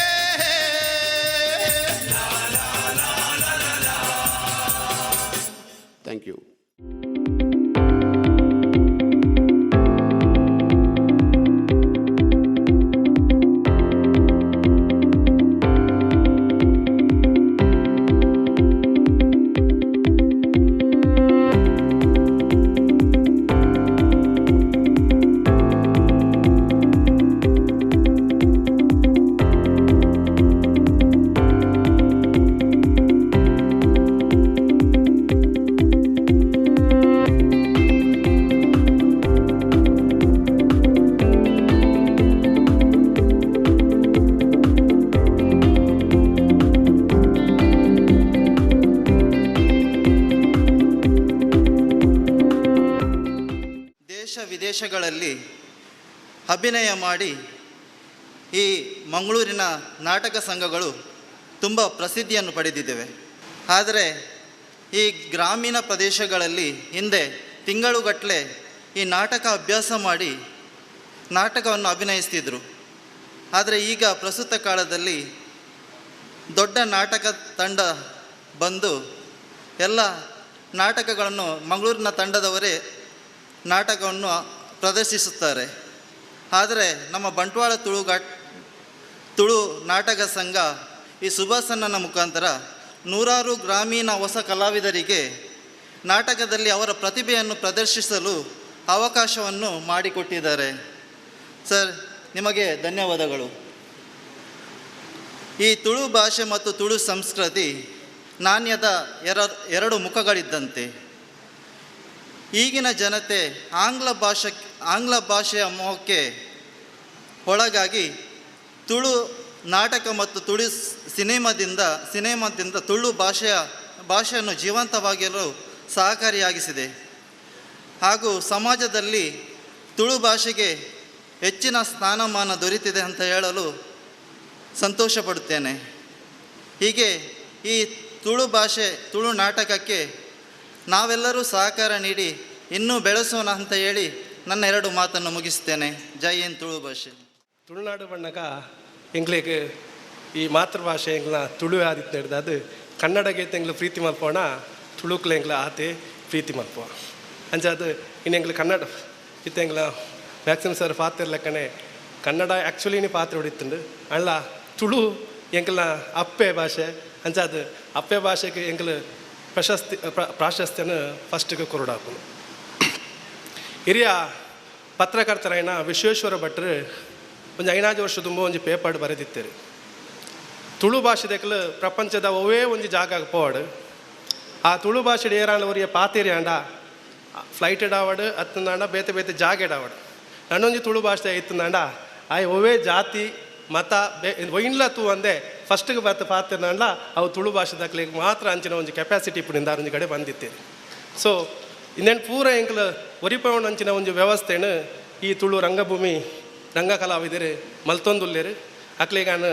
ದೇಶ ವಿದೇಶಗಳಲ್ಲಿ ಅಭಿನಯ ಮಾಡಿ ಈ ಮಂಗಳೂರಿನ ನಾಟಕ ಸಂಘಗಳು ತುಂಬ ಪ್ರಸಿದ್ಧಿಯನ್ನು ಪಡೆದಿದ್ದೇವೆ. ಆದರೆ ಈ ಗ್ರಾಮೀಣ ಪ್ರದೇಶಗಳಲ್ಲಿ ಹಿಂದೆ ತಿಂಗಳುಗಟ್ಟಲೆ ಈ ನಾಟಕ ಅಭ್ಯಾಸ ಮಾಡಿ ನಾಟಕವನ್ನು ಅಭಿನಯಿಸ್ತಿದ್ರು. ಆದರೆ ಈಗ ಪ್ರಸ್ತುತ ಕಾಲದಲ್ಲಿ ದೊಡ್ಡ ನಾಟಕ ತಂಡ ಬಂದು ಎಲ್ಲ ನಾಟಕಗಳನ್ನು ಮಂಗಳೂರಿನ ತಂಡದವರೇ ನಾಟಕವನ್ನು ಪ್ರದರ್ಶಿಸುತ್ತಾರೆ. ಆದರೆ ನಮ್ಮ ಬಂಟ್ವಾಳ ತುಳು ನಾಟಕ ಸಂಘ ಈ ಸುಭಾಸಣ್ಣನ ಮುಖಾಂತರ ನೂರಾರು ಗ್ರಾಮೀಣ ಹೊಸ ಕಲಾವಿದರಿಗೆ ನಾಟಕದಲ್ಲಿ ಅವರ ಪ್ರತಿಭೆಯನ್ನು ಪ್ರದರ್ಶಿಸಲು ಅವಕಾಶವನ್ನು ಮಾಡಿಕೊಟ್ಟಿದ್ದಾರೆ. ಸರ್, ನಿಮಗೆ ಧನ್ಯವಾದಗಳು. ಈ ತುಳು ಭಾಷೆ ಮತ್ತು ತುಳು ಸಂಸ್ಕೃತಿ ನಾಣ್ಯದ ಎರಡು ಮುಖಗಳಿದ್ದಂತೆ. ಈಗಿನ ಜನತೆ ಆಂಗ್ಲ ಭಾಷೆಯ ಮೋಹಕ್ಕೆ ಒಳಗಾಗಿ ತುಳು ನಾಟಕ ಮತ್ತು ತುಳು ಸಿನಿಮಾದಿಂದ ತುಳು ಭಾಷೆಯನ್ನು ಜೀವಂತವಾಗಿರಲು ಸಹಕಾರಿಯಾಗಿಸಿದೆ. ಹಾಗೂ ಸಮಾಜದಲ್ಲಿ ತುಳು ಭಾಷೆಗೆ ಹೆಚ್ಚಿನ ಸ್ಥಾನಮಾನ ದೊರೆತಿದೆ ಅಂತ ಹೇಳಲು ಸಂತೋಷ ಪಡುತ್ತೇನೆ. ಹೀಗೆ ಈ ತುಳು ಭಾಷೆ, ತುಳು ನಾಟಕಕ್ಕೆ ನಾವೆಲ್ಲರೂ ಸಹಕಾರ ನೀಡಿ ಇನ್ನೂ ಬೆಳೆಸೋಣ ಅಂತ ಹೇಳಿ ನನ್ನ ಎರಡು ಮಾತನ್ನು ಮುಗಿಸ್ತೇನೆ. ಜೈ ಹಿಂದ್ ತುಳು ಭಾಷೆ. ತುಳುನಾಡು ಬಣ್ಣಗ ಎಂಗ್ಲಿಗೆ ಈ ಮಾತೃಭಾಷೆ ಎಂಗ್ಲ ತುಳು ಆದಿತ್ತು ಹಿಡ್ದು ಅದು ಕನ್ನಡಗೆ ಎಂಗ್ಲ ಪ್ರೀತಿ ಮಲ್ಪೋಣ, ತುಳುಕ್ಲೆ ಎಂಗ್ಲ ಆತೆ ಪ್ರೀತಿ ಮಲ್ಪೋ ಅಂಚ ಅದು ಇನ್ನು ಎಂಗ್ಲ ಕನ್ನಡ ಇತ್ತು ಎಂಗ್ಲ ಮ್ಯಾಕ್ಸಿಮಮ್ ಸರ್ ಪಾತ್ರ ಲೆಕ್ಕನೆ ಕನ್ನಡ ಆ್ಯಕ್ಚುಲಿ ನೀ ಪಾತ್ರ ಹೊಡಿತುಂಡು ಅಲ್ಲ ತುಳು ಎಂಗ್ಲ ಅಪ್ಪೆ ಭಾಷೆ ಅಂಚ ಅದು ಅಪ್ಪೆ ಭಾಷೆಗೆ ಎಂಗ್ಲ ಪ್ರಶಸ್ತಿ ಪ್ರಾಶಸ್ತ್ಯನ ಫಸ್ಟಿಗೆ ಕೊರಡಾಪುನು. ಹಿರಿಯ ಪತ್ರಕರ್ತರಾಯನ ವಿಶ್ವೇಶ್ವರ ಭಟ್ರು ಒಂದು 5 ವರ್ಷ ತುಂಬ ಒಂಜಿ ಪೇಪರ್ ಬರೆದಿತ್ತೇರು. ತುಳು ಭಾಷೆ ದೆಕ್ಲು ಪ್ರಪಂಚದ ಒವೇ ಒಂಜಿ ಜಾಗ ಪೋವಾಡು ಆ ತುಳು ಭಾಷೆ ಏರಾಂಡ ಒರಿಯ ಪಾತೇರಿ ಆಂಡ ಫ್ಲೈಟ್ ಎಡಾವಡು ಅತ್ತಂದಾಂಡ ಬೇತೆ ಬೇತೆ ಜಾಗ ಎಡಾವಡು ನನ್ನೊಂಜಿ ತುಳು ಭಾಷೆ ಇತ್ತಂದಾಂಡ ಆಯ್ ಒವೇ ಜಾತಿ ಮತ ಬೇ ಒಯ್ನ್ಲ ತೂ ಅಂದೆ ಫಸ್ಟ್ಗೆ ಬತ್ತ ಪಾತಿರ್ನಾಂಡ ಅವು ತುಳು ಭಾಷೆ ದಾಖಲೆಗೆ ಮಾತ್ರ ಅಂಚಿನ ಒಂಜಿ ಕೆಪಾಸಿಟಿ ಇಪ್ಪುನಿಂದ ಒಂಜಿ ಕಡೆ ಬಂದಿತ್ತೇರಿ. ಸೊ ಇನ್ನೇನು ಪೂರ ಎಂಕ್ಲ ಒರಿಪವಣ ಅಂಚಿನ ಒಂಜಿ ವ್ಯವಸ್ಥೆನು ಈ ತುಳು ರಂಗಭೂಮಿ ರಂಗ ಕಲಾವಿದರು ಮಲ್ತೊಂದುಲ್ಲೇರು. ಅಕ್ಲೆಗಾನು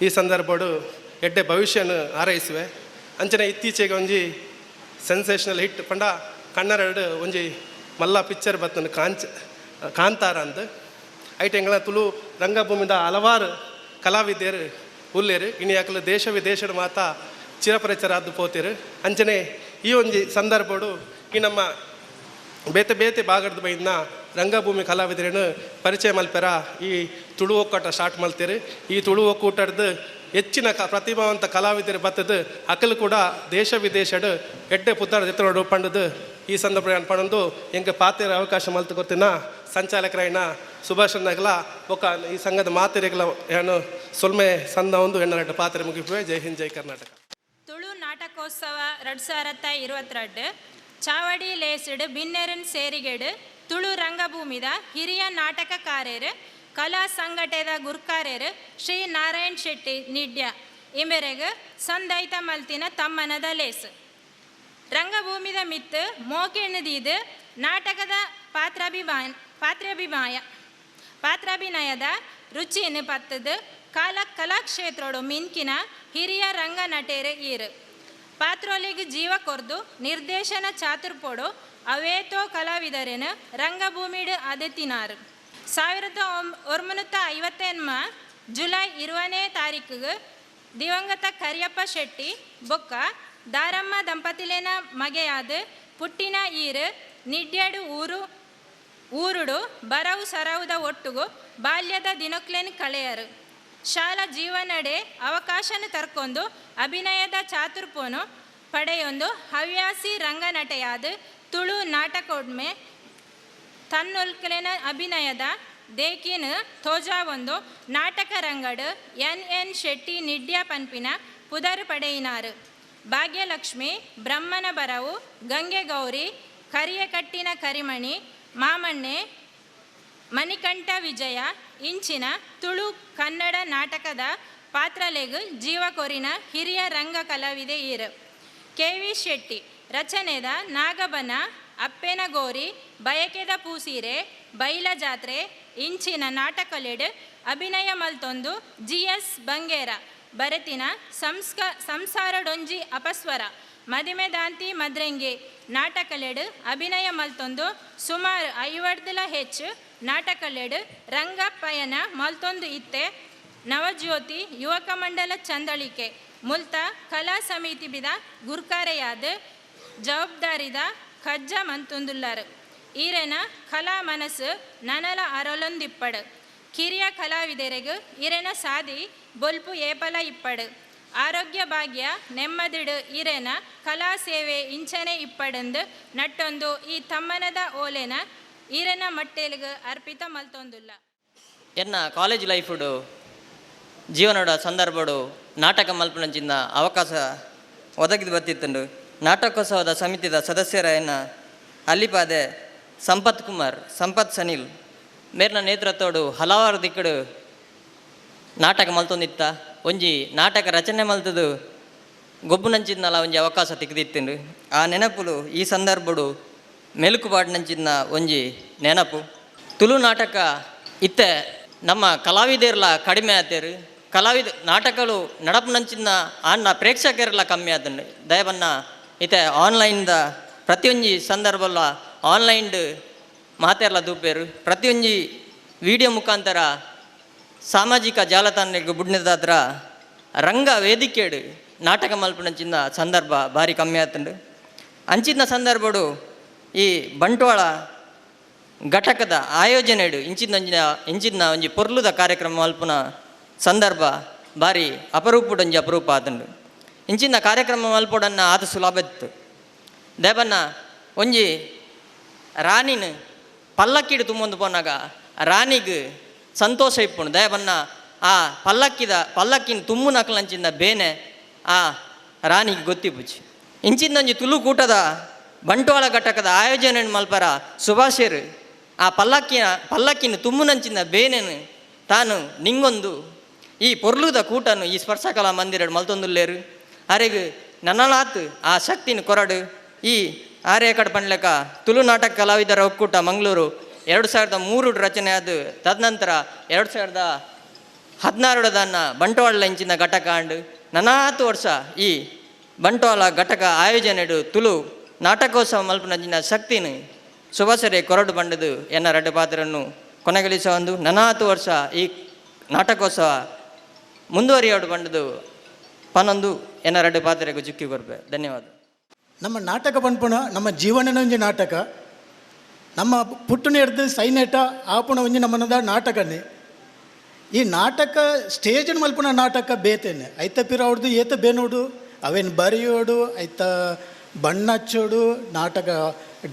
ಈ ಸಂದರ್ಭಡು ಎಡ್ಡೆ ಭವಿಷ್ಯನ ಹಾರೈಸುವೆ. ಅಂಚನೆ ಇತ್ತೀಚೆಗೆ ಒಂಜಿ ಸೆನ್ಸೇಷನಲ್ ಹಿಟ್ ಪಂಡ ಕನ್ನಡ ಒಂಜಿ ಮಲ್ಲ ಪಿಕ್ಚರ್ ಬತ್ತನ ಕಾಂತಾರ ಅಂದ್ ಐಟ್ ಎಂಗ್ಲ ತುಳು ರಂಗಭೂಮಿದ ಹಲವಾರು ಕಲಾವಿದರು ಉಲ್ಲೇರು. ಇನ್ನು ಯಾಕಲ ದೇಶ ವಿದೇಶದ ಮಾತ ಚಿರಪರಿಚರಾದ್ದು ಪೋತೇರು. ಅಂಚನೆ ಈ ಒಂಜಿ ಸಂದರ್ಭಡು ಈ ನಮ್ಮ ಬೇತೆ ಬೇತೆ ಭಾಗದ ಬೈದ್ನ ರಂಗಭೂಮಿ ಕಲಾವಿದರನ್ನು ಪರಿಚಯ ಮಲ್ಪೆರ ಈ ತುಳು ಒಕ್ಕೂಟ ಸ್ಟಾರ್ಟ್ ಮಲ್ತೇರು. ಈ ತುಳು ಒಕ್ಕೂಟದ ಹೆಚ್ಚಿನ ಪ್ರತಿಭಾವಂತ ಕಲಾವಿದರು ಬತ್ತದ ಅಕಲು ಕೂಡ ದೇಶ ವಿದೇಶಡ್ ಎಡ್ಡೆ ಪುತ್ತಾಡ ಎತ್ತರೋಡು ಪಂಡದು ಈ ಸಂದರ್ಭ ಪಣಂದು ಎಂಗೆ ಪಾತೆರ ಅವಕಾಶ ಮಲ್ತು ಕೊರ್ತಿನ ಸಂಚಾಲಕರಾಯಿನ ಸುಭಾಷ್ ನಗಲ ಬೊಕ್ಕ ಈ ಸಂಘದ ಮಾತೆರೆಗಳ ಏನು ಸೊಲ್ಮೆ ಸಂದ ಒಂದು ಎಣ್ಣೆ ಪಾತ್ರೆ ಮುಗಿಪುವೆ. ಜೈ ಹಿಂದ್, ಜೈ ಕರ್ನಾಟಕ. ತುಳು ನಾಟಕೋತ್ಸವ 2022 ಚಾವಡಿ ಲೇಸ್ಡ್ ಬಿನ್ನೆರನ್ ಸೇರಿಗೆಡು ತುಳು ರಂಗಭೂಮಿದ ಹಿರಿಯ ನಾಟಕಕಾರರು ಕಲಾ ಸಂಘಟೆದ ಗುರ್ಕಾರ್ಯರು ಶ್ರೀ ನಾರಾಯಣ್ ಶೆಟ್ಟಿ ನಿಡ್ಯ ಇಮೆರೆಗ್ ಸಂದೈತ ಮಲ್ತಿನ ತಮ್ಮನದ ಲೇಸ್. ರಂಗಭೂಮಿದ ಮಿತ್ತು ಮೋಕೆಣ್ಣದೀದು ನಾಟಕದ ಪಾತ್ರಾಭಿನಯದ ರುಚಿಯನ್ನು ಪತ್ತದು ಕಲಾಕ್ಷೇತ್ರೋಡು ಮಿನ್ಕಿನ ಹಿರಿಯ ರಂಗ ನಟೇರು ಈರು ಪಾತ್ರೋಲಿಗೆ ಜೀವ ಕೊರ್ದು ನಿರ್ದೇಶನ ಚಾತುರ್ಪೋಡು ಅವೇತೋ ಕಲಾವಿದರೇನು ರಂಗಭೂಮಿಡು ಅದೆತ್ತಿನಾರು. 1958 ಜುಲೈ 20ನೇ ತಾರೀಕಿಗೆ ದಿವಂಗತ ಕರಿಯಪ್ಪ ಶೆಟ್ಟಿ ಬೊಕ್ಕ ದಾರಮ್ಮ ದಂಪತಿಲೇನ ಮಗೆಯಾದ ಪುಟ್ಟಿನ ಈರು ನಿಡ್ಯಾಡು ಊರುಡು ಬರವು ಸರವುದ ಒಟ್ಟುಗು ಬಾಲ್ಯದ ದಿನಕ್ಲೇನು ಕಳೆಯರು. ಶಾಲಾ ಜೀವನಡೆ ಅವಕಾಶನ ತರ್ಕೊಂಡು ಅಭಿನಯದ ಚಾತುರ್ಪೋನು ಪಡೆಯೊಂದು ಹವ್ಯಾಸಿ ರಂಗನಟೆಯಾದ ತುಳು ನಾಟಕೋಡ್ಮೆ ತನ್ನೊಲ್ಕಲೆನ ಅಭಿನಯದ ದೇಕಿನ ತೋಜಾವೊಂದು ನಾಟಕ ರಂಗಡು ಎನ್ ಎನ್ ಶೆಟ್ಟಿ ನಿಡ್ಯ ಪನ್ಪಿನ ಪುದರ್ ಪಡೆಯಿನಾರು. ಭಾಗ್ಯಲಕ್ಷ್ಮಿ, ಬ್ರಹ್ಮನ ಬರವು, ಗಂಗೆ ಗೌರಿ, ಕರಿಯಕಟ್ಟಿನ ಕರಿಮಣಿ, ಮಾಮಣ್ಣೆ, ಮಣಿಕಂಠ ವಿಜಯ ಇಂಚಿನ ತುಳು ಕನ್ನಡ ನಾಟಕದ ಪಾತ್ರಲೆಗು ಜೀವಕೊರಿನ ಹಿರಿಯ ರಂಗ ಕಲಾವಿದೆ ಈರು. ಕೆ ವಿ ಶೆಟ್ಟಿ ರಚನೆದ ನಾಗಬನ, ಅಪ್ಪೆನ ಗೋರಿ, ಬಯಕೆದ ಪೂಸೀರೆ, ಬೈಲ ಜಾತ್ರೆ ಇಂಚಿನ ನಾಟಕಲೆಡ್ ಅಭಿನಯ ಮಲ್ತೊಂದು ಜಿ ಎಸ್ ಬಂಗೇರ ಬರೆತಿನ ಸಂಸಾರಡೊಂಜಿ ಅಪಸ್ವರ, ಮದಿಮೆದಾಂತಿ ಮದ್ರೆಂಗೆ ನಾಟಕಲೆಡ್ ಅಭಿನಯ ಮಲ್ತೊಂದು ಸುಮಾರು 50 ಹೆಚ್ಚು ನಾಟಕಲೆಡ್ ರಂಗ ಪಯಣ ಮಲ್ತೊಂದು ಇತ್ತೆ. ನವಜ್ಯೋತಿ ಯುವಕ ಮಂಡಲ ಚಂದಳಿಕೆ ಮುಲ್ತ ಕಲಾ ಸಮಿತಿ ಬಿದ ಗುರ್ಕಾರೆಯಾದ ಜವಾಬ್ದಾರಿದ ಕಜ್ಜ ಮಂತೊಂದುಲ್ಲಾರು. ಈರೆನ ಕಲಾ ಮನಸ್ಸು ನನಲ ಅರಲೊಂದಿಪ್ಪಡು. ಕಿರಿಯ ಕಲಾವಿದರೆಗು ಈರೆನ ಸಾದಿ ಬೊಲ್ಪು ಏಪಲ ಇಪ್ಪಡು. ಆರೋಗ್ಯ ಭಾಗ್ಯ ನೆಮ್ಮದಿಡು ಈರೆನ ಕಲಾ ಸೇವೆ ಇಂಚನೆ ಇಪ್ಪಡೆಂದು ನಟ್ಟೊಂದು ಈ ತಮ್ಮನದ ಓಲೆನ ಈರೆನ ಮಟ್ಟೆಲ್ಗ್ ಅರ್ಪಿತ ಮಲ್ತೊಂದುಲ್ಲ. ಎನ್ನ ಕಾಲೇಜ್ ಲೈಫುಡು ಜೀವನದ ಸಂದರ್ಭಡು ನಾಟಕ ಮಲ್ಪನಂಚಿನ ಅವಕಾಶ ಒದಗಿದು ಬತ್ತಿತ್ತುಂಡು. ನಾಟಕೋತ್ಸವದ ಸಮಿತಿದ ಸದಸ್ಯರಾಯನ ಅಲ್ಲಿಪಾದೆ ಸಂಪತ್ ಕುಮಾರ್, ಸಂಪತ್ ಸನಿಲ್ ಮೇರ್ನ ನೇತೃತ್ವಡು ಹಲವಾರು ದಿಕ್ಕಡು ನಾಟಕ ಮಲ್ತೊಂದಿತ್ತ. ಒಂಜಿ ನಾಟಕ ರಚನೆ ಮಲ್ತದು ಗೊಬ್ಬುನಂಚಿದ್ನಲ ಒಂಜಿ ಅವಕಾಶ ತಿಕ್ಕದಿತ್ತುಂಡು. ಆ ನೆನಪುಲು ಈ ಸಂದರ್ಭಡು ಮೆಲುಕುಪಾಡಿನಂಚಿನ ಒಂಜಿ ನೆನಪು. ತುಳು ನಾಟಕ ಇತ್ತೆ ನಮ್ಮ ಕಲಾವಿದರ್ಲ ಕಡಿಮೆ ಆತೇರು. ಕಲಾವಿದ ನಾಟಕಗಳು ನಡಪುನಂಚಿನ ಆನ್ನ ಪ್ರೇಕ್ಷಕರೆಲ್ಲ ಕಮ್ಮಿ ಆತಂಡು. ದಯವನ್ನ ಇತ್ತೆ ಆನ್ಲೈನ್ದ ಪ್ರತಿಯೊಂಜಿ ಸಂದರ್ಭಲ್ಲ ಆನ್ಲೈನ್ಡ್ ಮಾತೆರ್ಲ ದೂಪೇರು. ಪ್ರತಿಯೊಂಜಿ ವಿಡಿಯೋ ಮುಖಾಂತರ ಸಾಮಾಜಿಕ ಜಾಲತಾಣಕ್ಕೆ ಬುಡ್ನದಾದ್ರ ರಂಗ ವೇದಿಕೆಡು ನಾಟಕ ಮಲ್ಪುನಂಚಿನ ಸಂದರ್ಭ ಭಾರಿ ಕಮ್ಮಿ ಆತಂಡು. ಅಂಚಿನ ಸಂದರ್ಭಡು ಈ ಬಂಟ್ವಾಳ ಘಟಕದ ಆಯೋಜನೆಡು ಇಂಚಿನ ಒಂಜಿ ಪೊರ್ಲುದ ಕಾರ್ಯಕ್ರಮ ಮಲ್ಪುನ ಸಂದರ್ಭ ಭಾರಿ ಅಪರೂಪಡೊಂಜಿ ಅಪರೂಪ ಆತಂಡು. ಇಂಚಿನ ಕಾರ್ಯಕ್ರಮ ಮಲ್ಪೊಡನ್ನ ಆತ ಸುಲಭ ಇತ್ತು. ದೇವನ್ನ ಒಂಜಿ ರಾಣಿನ ಪಲ್ಲಕ್ಕಿಡು ತುಂಬೊಂದು ಪೋನಾಗ ರಾಣಿಗೆ ಸಂತೋಷ ಇಪ್ಪುಂಡು. ದಯಬನ್ನ ಆ ಪಲ್ಲಕ್ಕಿನ ತುಂಬು ನಕಲಂಚಿನ ಬೇನೆ ಆ ರಾಣಿಗೆ ಗೊತ್ತಿಪುಚಿ. ಇಂಚಿನೊಂಜಿ ತುಳು ಕೂಟದ ಬಂಟ್ವಾಳ ಘಟಕದ ಆಯೋಜನೆ ಮಲ್ಪರ ಸುಭಾಷೇರು ಆ ಪಲ್ಲಕ್ಕಿನ ತುಂಬುನಂಚಿನ ಬೇನೆನು ತಾನು ನಿಂಗೊಂದು ಈ ಪೊರ್ಲುದ ಕೂಟನು ಈ ಸ್ಪರ್ಶಕಲಾ ಮಂದಿರ ಮಲ್ತೊಂದುಲ್ಲೇರು. ಅರೆಗ್ ನನ್ನಲಾತ್ ಆ ಶಕ್ತಿನ ಕೊರಡು ಈ ಆರ್ಯ ಕಡೆ ಪಂಡ್ಲೆಕ ತುಳು ನಾಟಕ ಕಲಾವಿದರ ಒಕ್ಕೂಟ ಮಂಗಳೂರು 2003 ರಚನೆ ಆದ ತದನಂತರ 2016 ಬಂಟ್ವಾಳ ಇಂಚಿನ ಘಟಕ ಅಂಡು ನನಾತು ವರ್ಷ ಈ ಬಂಟ್ವಾಳ ಘಟಕ ಆಯೋಜನೆಡು ತುಳು ನಾಟಕೋತ್ಸವ ಮಲ್ಪನಂಚಿನ ಶಕ್ತಿನ ಸುಭಾಷರೇ ಕೊರಡು ಬಂಡದು ಎನ್ನ ರಡ್ಡು ಪಾತ್ರನ್ನು ಕೊನೆಗಳಿಸ ಒಂದು ನನಾತು ವರ್ಷ ಈ ನಾಟಕೋತ್ಸವ ಮುಂದುವರಿಯೋಡು ಬಂಡದು ಪನ್ನೊಂದು ಎನ್ನ ರಡ್ಡು ಪಾತ್ರೆಗೂ ಚುಕ್ಕಿ ಕೊರ್ಪೆ. ಧನ್ಯವಾದ. ನಮ್ಮ ನಾಟಕ ಪನ್ಪುಣ ನಮ್ಮ ಜೀವನನ ಒಂಜಿ ನಾಟಕ. ನಮ್ಮ ಪುಟ್ಟುನ ಹಿಡ್ದು ಸೈನೇಟ ಆಪುಣ ಒಂಜಿ ನಮ್ಮನದ ನಾಟಕನೇ. ಈ ನಾಟಕ ಸ್ಟೇಜ್ ಮಲ್ಪುಣ ನಾಟಕ ಬೇತೇನೆ ಐತ ಪಿರ ಅವ್ರದ್ದು ಏತ ಬೇನೋಡು ಅವೇನು ಬರೆಯೋಡು ಐತ ಬಣ್ಣ ಹಚ್ಚೋಡು ನಾಟಕ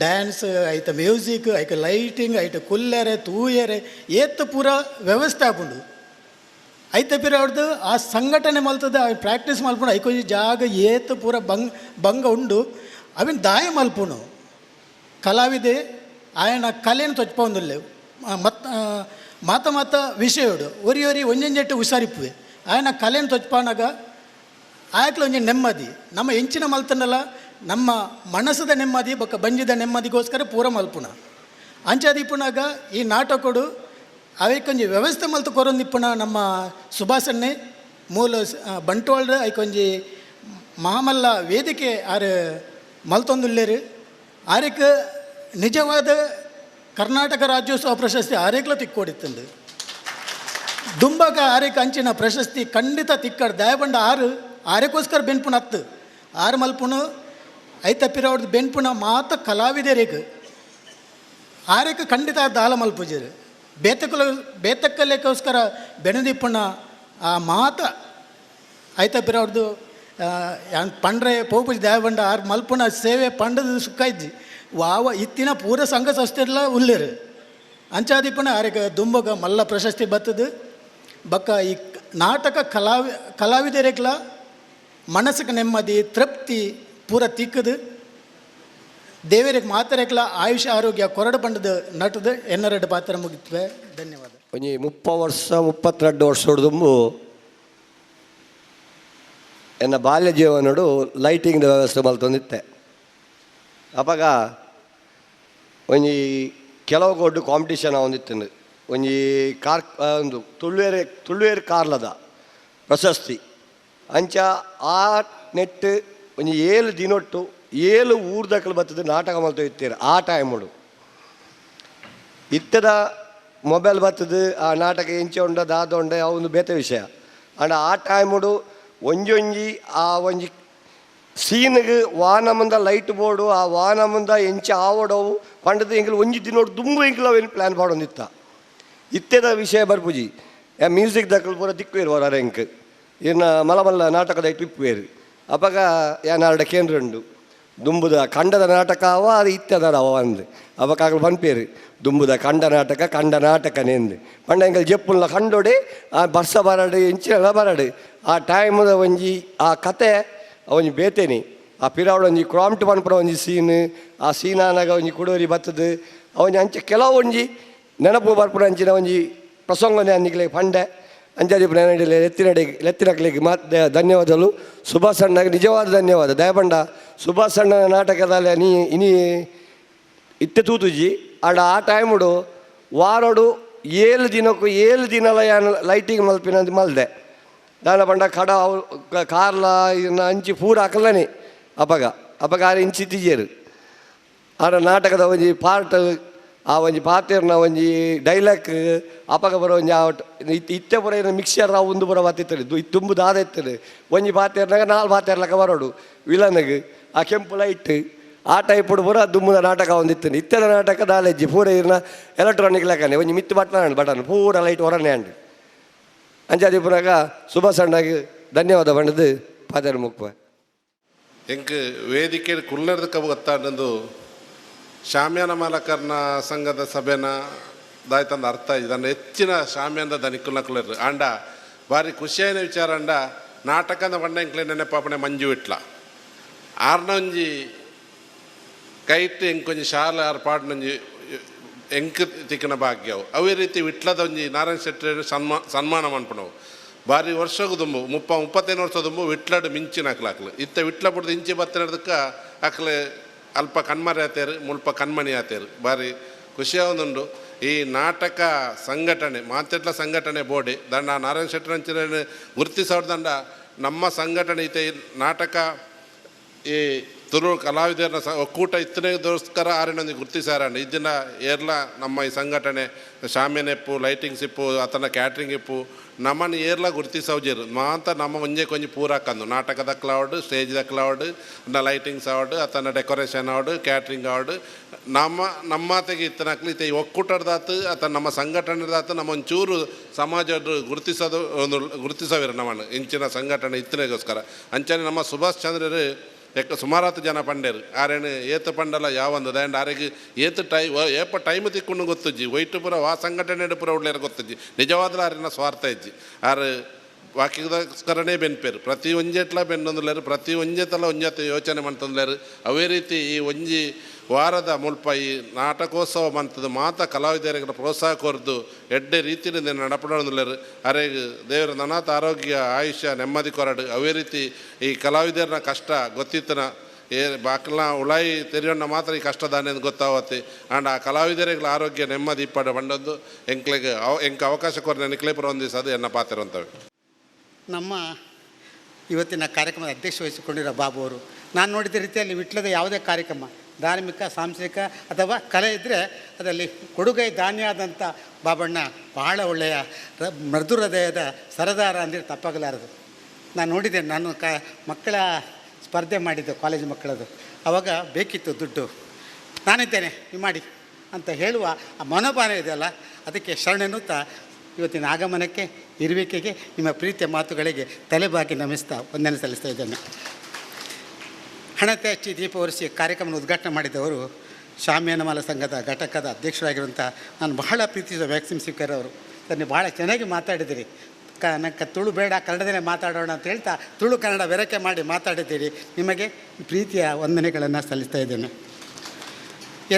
ಡ್ಯಾನ್ಸ್ ಐತ ಮ್ಯೂಸಿಕ್ ಐಕ ಲೈಟಿಂಗ್ ಐತ ಕುಲ್ಲೆರೆ ತೂಯರೆ ಏತ ಪೂರ ವ್ಯವಸ್ಥೆ ಆಪುಂಡು. ಐತ ಪಿರ ಅವ್ರದ್ದು ಆ ಸಂಘಟನೆ ಮಲ್ತದ ಪ್ರಾಕ್ಟೀಸ್ ಮಲ್ಪುಂಡು ಐಕೊಂಜಿ ಜಾಗ ಏತ ಪೂರ ಬಂಗ ಉಂಡು ಅವಿನ ದಾಯ ಮಲ್ಪುನು ಕಲಾವಿದೆ ಆಯನ ಕಲೆಯನ್ನು ತೊಚ್ಪೊಂದುಲ್ಲೆ ಮತ್ತ ಮಾತ ಮಾತ ವಿಷಯೋಡು ಒರಿ ಒರಿ ಒಂಜೊಂಜೆಟ್ಟು ಹುಷಾರಿಪ್ಪುವೆ ಆಯನ ಕಲೆಯನ್ನು ತೊಚ್ಪಾನಾಗ ಆಯಕ್ಲ ಒಂಜಿ ನೆಮ್ಮದಿ ನಮ್ಮ ಎಂಚಿನ ಮಲ್ತನಲ್ಲ ನಮ್ಮ ಮನಸ್ಸದ ನೆಮ್ಮದಿ ಬೊಕ್ಕ ಬಂಜಿದ ನೆಮ್ಮದಿಗೋಸ್ಕರ ಪೂರ ಮಲ್ಪುಣ ಅಂಚಾದಿಪ್ಪುನಾಗ ಈ ನಾಟಕಡು ಅವೆಕೊಂಜಿ ವ್ಯವಸ್ಥೆ ಮಲ್ತು ಕೊರೊಂದಿಪ್ಪುನ ನಮ್ಮ ಸುಭಾಸನ್ನೇ ಮೂಲ ಬಂಟ್ವಾಳ ಐಕೊಂಜಿ ಮಾಮಲ್ಲ ವೇದಿಕೆ ಆರು ಮಲ್ತೊಂದುಲ್ಲೇರು. ಆರೆಕ್ ನಿಜವಾದ ಕರ್ನಾಟಕ ರಾಜ್ಯೋತ್ಸವ ಪ್ರಶಸ್ತಿ ಆರೇಕ್ಲ ತಿಕ್ಕೋಡಿತ್ತಂದು. ದುಂಬಾಗ ಆರೇಕ ಅಂಚಿನ ಪ್ರಶಸ್ತಿ ಖಂಡಿತ ತಿಕ್ಕಡ್ ದಯಬಂಡ ಆರು ಆರೇಕೋಸ್ಕರ ಬೆನ್ಪುಣ ಹತ್ತು ಆರು ಮಲ್ಪುಣ ಐತ ಪಿರವ್ರದ್ದು ಬೆನ್ಪುಣ ಮಾತ ಕಲಾವಿದರೇಕ್ ಆರೇಕ ಖಂಡಿತ ದಾಲ ಮಲ್ಪುಜರು ಬೇತಕ್ಕಲೇಕೋಸ್ಕರ ಬೆಣದಿಪ್ಪುಣ ಆ ಮಾತ ಐತ ಪಿರವ್ರದ್ದು ಪಂಡ್ರೆ ಪೋಪುಜಿ ದಯಬಂಡ ಆರು ಮಲ್ಪುಣ ಸೇವೆ ಪಂಡದ ಸುಖ ಇಜ್ಜಿ ವಾವ ಇತ್ತಿನ ಪೂರ ಸಂಘ ಸಂಸ್ಥೆಲ್ಲ ಉಲ್ಲೇರು. ಅಂಚಾದಿಪ್ಪನ ಆರೆಗ ದುಂಬಗ ಮಲ್ಲ ಪ್ರಶಸ್ತಿ ಬತ್ತದು. ಬಕ್ಕ ಈ ನಾಟಕ ಕಲಾವಿದರೆಗ್ಲ ಮನಸ್ಸಿಗೆ ನೆಮ್ಮದಿ ತೃಪ್ತಿ ಪೂರ ತಿಕ್ಕದು. ದೇವರಿಗೆ ಮಾತರೆಗ್ಲ ಆಯುಷ ಆರೋಗ್ಯ ಕೊರಡು ಬಂಡದ ನಟದ ಎನ್ನರೆಡ್ಡು ಪಾತ್ರ ಮುಗಿತ್ವೆ. ಧನ್ಯವಾದ. ಒಂಜಿ 30 ವರ್ಷ 32 ವರ್ಷ ದುಂಬು ಎನ್ನ ಬಾಲ್ಯ ಜೀವನಡು ಲೈಟಿಂಗ್ ವ್ಯವಸ್ಥೆ ಮಲ್ತೊಂದಿತ್ತೆ. ಅಪಗ ಒಂಜಿ ಕೆಲವು ಕೊಡ್ಡು ಕಾಂಪಿಟಿಷನ್ ಆವೊಂದಿತ್ತಂದು ಒಂಜಿ ಕಾರ್ ಒಂದು ತುಳುವೇರೆ ತುಳುವೇರು ಕಾರ್ಲದ ಪ್ರಶಸ್ತಿ ಅಂಚ ಆ ನೆಟ್ ಒಂಜಿ 7 ದಿನೊಟ್ಟು 7 ಊರ್ದಕಲು ಬರ್ತದೆ ನಾಟಕ ಮಲ್ತ ಇತ್ತೀರ ಆ ಟೈಮುಡು ಇತ್ತದ ಮೊಬೈಲ್ ಬರ್ತದೆ ಆ ನಾಟಕ ಎಂಚ ಉಂಡ ದಾದ ಉಂಡ ಒಂದು ಬೇತೆ ವಿಷಯ. ಆಂಡ ಆ ಟೈಮುಡು ಒಂಜೊಂಜಿ ಆ ಒಂಜಿ ಸೀನ್ಗೆ ವಾನ ಮುಂದ ಲೈಟ್ ಬೋರ್ಡು ಆ ವಾನ ಮುಂದ ಎಂಚ ಆವಡವು ಪಂಡದ ಎಂಕಲ್ ಒಂಜಿ ದಿನೋಡು ದುಂಬು ಎಂಕಲ್ ಅವೇನು ಪ್ಲ್ಯಾನ್ ಪಾಡೊಂದಿತ್ತ. ಇತ್ತೆದ ವಿಷಯ ಬರ್ಪುಜಿ ಮ್ಯೂಸಿಕ್ ದಕ್ಕಲು ಪೂರ ದಿಕ್ಕು ಇರುವರ ಎಂಕ್ ಇನ್ನು ಮಲ್ಲ ಮಲ್ಲ ನಾಟಕದ ಇಪ್ಪುವೇರು ಅಪಗ ಯಾನಾರ್ಡ ಕೇಂದ್ರ ಉಂಡು ದುಂಬುದ ಕಂಡದ ನಾಟಕ ಅವ ಅದು ಇತ್ತದ ಅವ ಅಂದು ಅಪಗ ಆಗಲು ಪನ್ಪೇರು ದುಂಬುದ ಕಂಡ ನಾಟಕ ಕಂಡ ನಾಟಕನೇಂದು ಪಂಡ ಎಂಕಲ್ ಜೆಪ್ಪುಲ್ಲ ಕಂಡೋಡೆ ಆ ಬರ್ಸ ಬರಡು ಎಂಚಿನ ಬರಡು ಆ ಟೈಮದ ಒಂಜಿ ಆ ಕತೆ ಒಂಜಿ ಬೇತೇನಿ ಆ ಪಿರಾವಳ ಒಂಜಿ ಕ್ರಾಂಪ್ಟ್ ಪನ್ಪುನ ಒಂಜಿ ಸೀನ್ ಆ ಸೀನ್ ಆನಾಗ ಒಂಜಿ ಕುಡೋರಿ ಬತ್ತದು ಒಂಜಿ ಅಂಚೆ ಕೆಲವು ಒಂಜಿ ನೆನಪು ಬರ್ಪುನ ಅಂಚಿನ ಒಂಜಿ ಪ್ರಸಂಗನೆ ಅನ್ನಿಕ್ಲೆ ಪಂಡೆ ಅಂಚಾದಿ ಲೆತ್ತಿನಡೆ ಲೆತ್ತಿನಕ್ಲಿಗೆ ಮಾತ್ ಧನ್ಯವಾದಗಳು. ಸುಭಾಷ್ ಅಣ್ಣಗೆ ನಿಜವಾದ ಧನ್ಯವಾದ. ದಯಪಂಡ ಸುಭಾಷ್ ಅಣ್ಣನ ನಾಟಕದಲ್ಲಿ ನೀ ಇನಿ ಇತ್ತೆ ತೂತುಜಿ ಆಡ ಆ ಟೈಮುಡು ವಾರಡು 7 ದಿನಕ್ಕೂ 7 ದಿನಲ ಯಾನ್ ಲೈಟಿಂಗ್ ಮಲ್ಪಿನ ಮಲ್ದೆ ದಾನ ಪಂಡ ಕಡ ಅವು ಕಾರ್ಲ ಇದನ್ನ ಅಂಚಿ ಪೂರ ಹಾಕಲನೆ ಅಪಗ ಅಪಗ ಆರು ಇಂಚಿ ತಿಜೇರು ಆಡ ನಾಟಕದ ಒಂಜಿ ಪಾರ್ಟ್ ಆ ಒಂಜಿ ಪಾತೆರ್ನ ಒಂಜಿ ಡೈಲಾಗ್ ಅಪಗ ಬರೋ ಒಂಜಿ ಇತ್ತೆ ಪೂರ ಏನು ಮಿಕ್ಸರ್ ಆ ಒಂದು ಬರೋ ಬತ್ತಿತ್ತದೆ ತುಂಬು ದಾದ ಇರ್ತದೆ ಒಂಜಿ ಪಾತೆರ್ನಾಗ 4 ಪಾತೆರ್ಲಕ ಬರೋಡು ವಿಲನ್ಗೆ ಆ ಕೆಂಪು ಲೈಟ್ ಆ ಟೈಪುಡು ಪೂರ ದುಂಬುದ ನಾಟಕ ಒಂದಿತ್ತನೆ. ಇತ್ತೆದ ನಾಟಕ ದಾಲೆಜ್ಜಿ ಪೂರ ಇರ್ನ ಎಲೆಕ್ಟ್ರಾನಿಕ್ ಲೆಕ್ಕನೆ ಒಂಜಿ ಮಿತ್ತು ಬಟನ್ ಬಟನ್ ಪೂರ ಲೈಟ್ ಹೊರನೆ ಅಂಡು ಅಂಚಾದಿ ಪುನಗ ಸುಭಾಷ್ ಅಣ್ಣಗೆ ಧನ್ಯವಾದ ಪಂಡದು ಪಾತೆರ್ ಮುಕ್ಪ. ಎಂಕ್ ವೇದಿಕೆ ಕುಲ್ಲರ್ದಕ್ಕ ಗೊತ್ತಾಂಡಂದು ಶಾಮ್ಯಾನ ಮಾಲಕರ್ನ ಸಂಘದ ಸಭೆನ ದಾಯ್ತಂದು ಅರ್ಥ ಇದನ್ನು ಹೆಚ್ಚಿನ ಶಾಮ್ಯಾನದ ದನಿಕುಲ್ನಕುಲರು ಆಂಡ ಭಾರಿ ಖುಷಿಯಾಯಿನ ವಿಚಾರ ಅಂಡ ನಾಟಕದ ಬಣ್ಣ ಎಂಕ್ಲೆ ನೆನಪಾಪಣೆ ಮಂಜು ಇಟ್ಲ ಆರ್ನೊಂಜಿ ಕೈಟ್ ಎಂಕೊಂಜಿ ಶಾಲೆ ಆರು ಪಾಡ್ನೊಂಜಿ ಎಂಕ್ ತಿಕ್ಕಿನ ಭಾಗ್ಯವು ಅವೇ ರೀತಿ ವಿಟ್ಲದ ಒಂಜಿ ನಾರಾಯಣ ಶೆಟ್ಟಿ ಸನ್ಮಾನ ಮನ್ಪಣವು ಭಾರಿ ವರ್ಷಗೂ ದುಂಬು 35 ವರ್ಷ ದುಂಬು ವಿಟ್ಲಡ್ ಮಿಂಚಿನ ಹಾಕ್ಲಾಕ್ಲು ಇತ್ತ ವಿಟ್ಲ ಬಿಡ್ದು ಇಂಚಿ ಬತ್ತಿನದಕ್ಕೆ ಆಕ್ಲೆ ಅಲ್ಪ ಕಣ್ಮರೆ ಆತೇರು ಮುಲ್ಪ ಕಣ್ಮಣಿ ಆತೇರು ಭಾರಿ ಖುಷಿಯಾವೊಂದುಂಡು. ಈ ನಾಟಕ ಸಂಘಟನೆ ಮಾತೆಟ್ಲ ಸಂಘಟನೆ ಬೋಡಿ ದಂಡ ನಾರಾಯಣ ಶೆಟ್ಟರಂಚಿನ ಗುರುತಿಸೋದು ದಂಡ ನಮ್ಮ ಸಂಘಟನೆ ಐತೆ ನಾಟಕ ಈ ತುಳು ಕಲಾವಿದರನ್ನ ಒಕ್ಕೂಟ ಇತ್ತನೆಗೋಸ್ಕರ ಆರಿನೊಂದು ಗುರುತಿಸಾರಂಡು ಇದನ್ನ ಏರ್ಲ ನಮ್ಮ ಈ ಸಂಘಟನೆ ಶಾಮಿಯಾನ ಇಪ್ಪು ಲೈಟಿಂಗ್ಸ್ ಇಪ್ಪು ಆತನ ಕ್ಯಾಟ್ರಿಂಗ್ ಇಪ್ಪು ನಮ್ಮನ್ನು ಏರ್ಲ ಗುರುತಿಸೋಜಿರು ಮಾತ ನಮ್ಮ ಒಂಜೆ ಕೊಂಜಿ ಪೂರಾಕಂದು ನಾಟಕದ ಕ್ಲೌಡ್ ಸ್ಟೇಜ್ದ ಕ್ಲೌಡ್ ಲೈಟಿಂಗ್ಸ್ ಆವಡ್ ಆತನ ಡೆಕೋರೇಷನ್ ಆವಡ್ ಕ್ಯಾಟ್ರಿಂಗ್ ಆವಡ್ ನಮ್ಮ ನಮ್ಮಾತೆಗೆ ಇತ್ತನಕ್ಲಿ ಇತ್ತೆ ಈ ಒಕ್ಕೂಟದಾತು ಆತ ನಮ್ಮ ಸಂಘಟನೆದಾತು ನಮ್ಮ ಒಂಚೂರು ಸಮಾಜ ಗುರುತಿಸೋದು ಒಂದು ಗುರುತಿಸೋವಿರ ನಮ್ಮನ್ನು ಇಂಚಿನ ಸಂಘಟನೆ ಇತ್ತನೆಗೋಸ್ಕರ. ಅಂಚನೆ ನಮ್ಮ ಸುಭಾಷ್ ಚಂದ್ರರು ಎಕ್ಕ ಸುಮಾರಾತು ಜನ ಪಂಡೇರು ಆರೇನು ಏತು ಪಂಡಲ ಯಾವೊಂದು ದಂಡ ಆರೆಗೆ ಏತು ಟೈ ಏಪ ಟೈಮ್ ತಿಕ್ಕೊಂಡು ಗೊತ್ತುಜ್ಜಿ ವೈಟು ಪುರ ವಾ ಸಂಘಟನೆ ಪುರ ಉಳ್ಳೇರು ಗೊತ್ತುಜ್ಜಿ ನಿಜವಾದ ಆರಿನ ಸ್ವಾರ್ಥ ಇಜ್ಜಿ ಆರು ವಾಕ್ಯದೋಸ್ಕರನೇ ಬೆನ್ಪೇರು ಪ್ರತಿ ಒಂಜೆಟ್ಲ ಬೆನ್ನೊಂದುಲೇರು ಪ್ರತಿ ಒಂಜೆತಲ ಒಂಜತೆ ಯೋಚನೆ ಮಂತಂದ್ಲೇರು. ಅವೇ ರೀತಿ ಈ ಒಂಜಿ ವಾರದ ಮುಲ್ಪ ಈ ನಾಟಕೋತ್ಸವ ಮಂತದ ಮಾತ ಕಲಾವಿದರಿಗೆ ಪ್ರೋತ್ಸಾಹ ಕೊರ್ದು ಎಡ್ಡೆ ರೀತಿಯಿಂದ ನಡಪಡೊಂದುಲೇರು ಅರೆ ದೇವರ ನನಾತ ಆರೋಗ್ಯ ಆಯುಷ್ಯ ನೆಮ್ಮದಿ ಕೊರಡು. ಅವೇ ರೀತಿ ಈ ಕಲಾವಿದರನ್ನ ಕಷ್ಟ ಗೊತ್ತಿತ್ತನ ಏ ಬಾಕಲ್ನ ಉಳಾಯಿ ತೆರಿಯೋಣ ಮಾತ್ರ ಈ ಕಷ್ಟ ದಾನೆ ಗೊತ್ತಾವತ್ತೆ ಆಂಡ್ ಆ ಕಲಾವಿದರಿಗೆ ಆರೋಗ್ಯ ನೆಮ್ಮದಿ ಇಪ್ಪಡ ಬಂಡದ್ದು ಎಂಕ್ಲೆಗೆ ಎಂಕ್ ಅವಕಾಶ ಕೊರ ನೆಕ್ಲೆ ಪುರ ಒಂದು ದಿವಸ ಅದು ಎನ್ನ ಪಾತಿರುವಂಥವೆ. ನಮ್ಮ ಇವತ್ತಿನ ಕಾರ್ಯಕ್ರಮದ ಅಧ್ಯಕ್ಷ ವಹಿಸಿಕೊಂಡಿರೋ ಬಾಬು ಅವರು, ನಾನು ನೋಡಿದ ರೀತಿಯಲ್ಲಿ ವಿಟ್ಲದ ಯಾವುದೇ ಕಾರ್ಯಕ್ರಮ ಧಾರ್ಮಿಕ ಸಾಂಸ್ಕೃತಿಕ ಅಥವಾ ಕಲೆ ಇದ್ದರೆ ಅದರಲ್ಲಿ ಕೊಡುಗೈ ದಾನ್ಯ ಆದಂಥ ಬಾಬಣ್ಣ ಬಹಳ ಒಳ್ಳೆಯ ಮೃದು ಹೃದಯದ ಸರದಾರ ಅಂದರೆ ತಪ್ಪಾಗಲಾರದು. ನಾನು ನೋಡಿದ್ದೇನೆ, ನಾನು ಮಕ್ಕಳ ಸ್ಪರ್ಧೆ ಮಾಡಿದ್ದೆ ಕಾಲೇಜು ಮಕ್ಕಳದು, ಆವಾಗ ಬೇಕಿತ್ತು ದುಡ್ಡು, ನಾನಿದ್ದೇನೆ ನೀವು ಮಾಡಿ ಅಂತ ಹೇಳುವ ಆ ಮನೋಭಾವ ಇದೆಯಲ್ಲ, ಅದಕ್ಕೆ ಶರಣೆನ್ನುತ್ತಾ ಇವತ್ತಿನ ಆಗಮನಕ್ಕೆ ಇರುವಿಕೆಗೆ ನಿಮ್ಮ ಪ್ರೀತಿಯ ಮಾತುಗಳಿಗೆ ತಲೆಬಾಗಿ ನಮಿಸ್ತಾ ವಂದನೆ ಸಲ್ಲಿಸ್ತಾ ಇದ್ದೇನೆ. ಹಣತೆ ಹಚ್ಚಿ ದೀಪ ಒರೆಸಿ ಕಾರ್ಯಕ್ರಮವನ್ನು ಉದ್ಘಾಟನೆ ಮಾಡಿದವರು ಶಾಮಿಯಾನಮಾಲ ಸಂಘದ ಘಟಕದ ಅಧ್ಯಕ್ಷರಾಗಿರುವಂಥ ನಾನು ಬಹಳ ಪ್ರೀತಿಸುವ ವ್ಯಾಕ್ಸಿನ್ ಸಿಕ್ಕರ್ ಅವರು. ಸರ್, ನೀವು ಭಾಳ ಚೆನ್ನಾಗಿ ಮಾತಾಡಿದಿರಿ, ನಂಗೆ ತುಳು ಬೇಡ ಕನ್ನಡದಲ್ಲೇ ಮಾತಾಡೋಣ ಅಂತ ಹೇಳ್ತಾ ತುಳು ಕನ್ನಡ ಬೆರಕೆ ಮಾಡಿ ಮಾತಾಡಿದ್ದೀರಿ, ನಿಮಗೆ ಪ್ರೀತಿಯ ವಂದನೆಗಳನ್ನು ಸಲ್ಲಿಸ್ತಾ ಇದ್ದೇನೆ.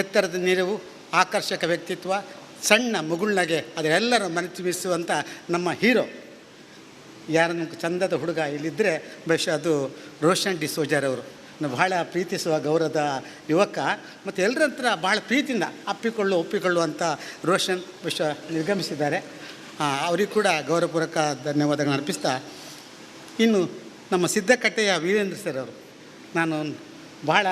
ಎತ್ತರದ ನಿಲುವು, ಆಕರ್ಷಕ ವ್ಯಕ್ತಿತ್ವ, ಸಣ್ಣ ಮುಗುಳ್ನಗೆ ಅದರೆಲ್ಲರ ಮನಸ್ಸು ನಮ್ಮ ಹೀರೋ ಯಾರನ್ನು ಚಂದದ ಹುಡುಗ ಇಲ್ಲಿದ್ದರೆ ಬಹುಶಃ ಅದು ರೋಷನ್ ಡಿಸೋಜರವರು. ಬಹಳ ಪ್ರೀತಿಸುವ ಗೌರವದ ಯುವಕ ಮತ್ತು ಎಲ್ಲರ ಹತ್ರ ಭಾಳ ಪ್ರೀತಿಯಿಂದ ಅಪ್ಪಿಕೊಳ್ಳು ಒಪ್ಪಿಕೊಳ್ಳುವಂಥ ರೋಷನ್ ವಿಶ್ವ ನಿರ್ಗಮಿಸಿದ್ದಾರೆ. ಅವರಿಗೂ ಕೂಡ ಗೌರವಪೂರ್ವಕ ಧನ್ಯವಾದಗಳನ್ನು ಅರ್ಪಿಸ್ತಾ, ಇನ್ನು ನಮ್ಮ ಸಿದ್ದಕಟ್ಟೆಯ ವೀರೇಂದ್ರ ಸರ್ ಅವರು, ನಾನು ಭಾಳ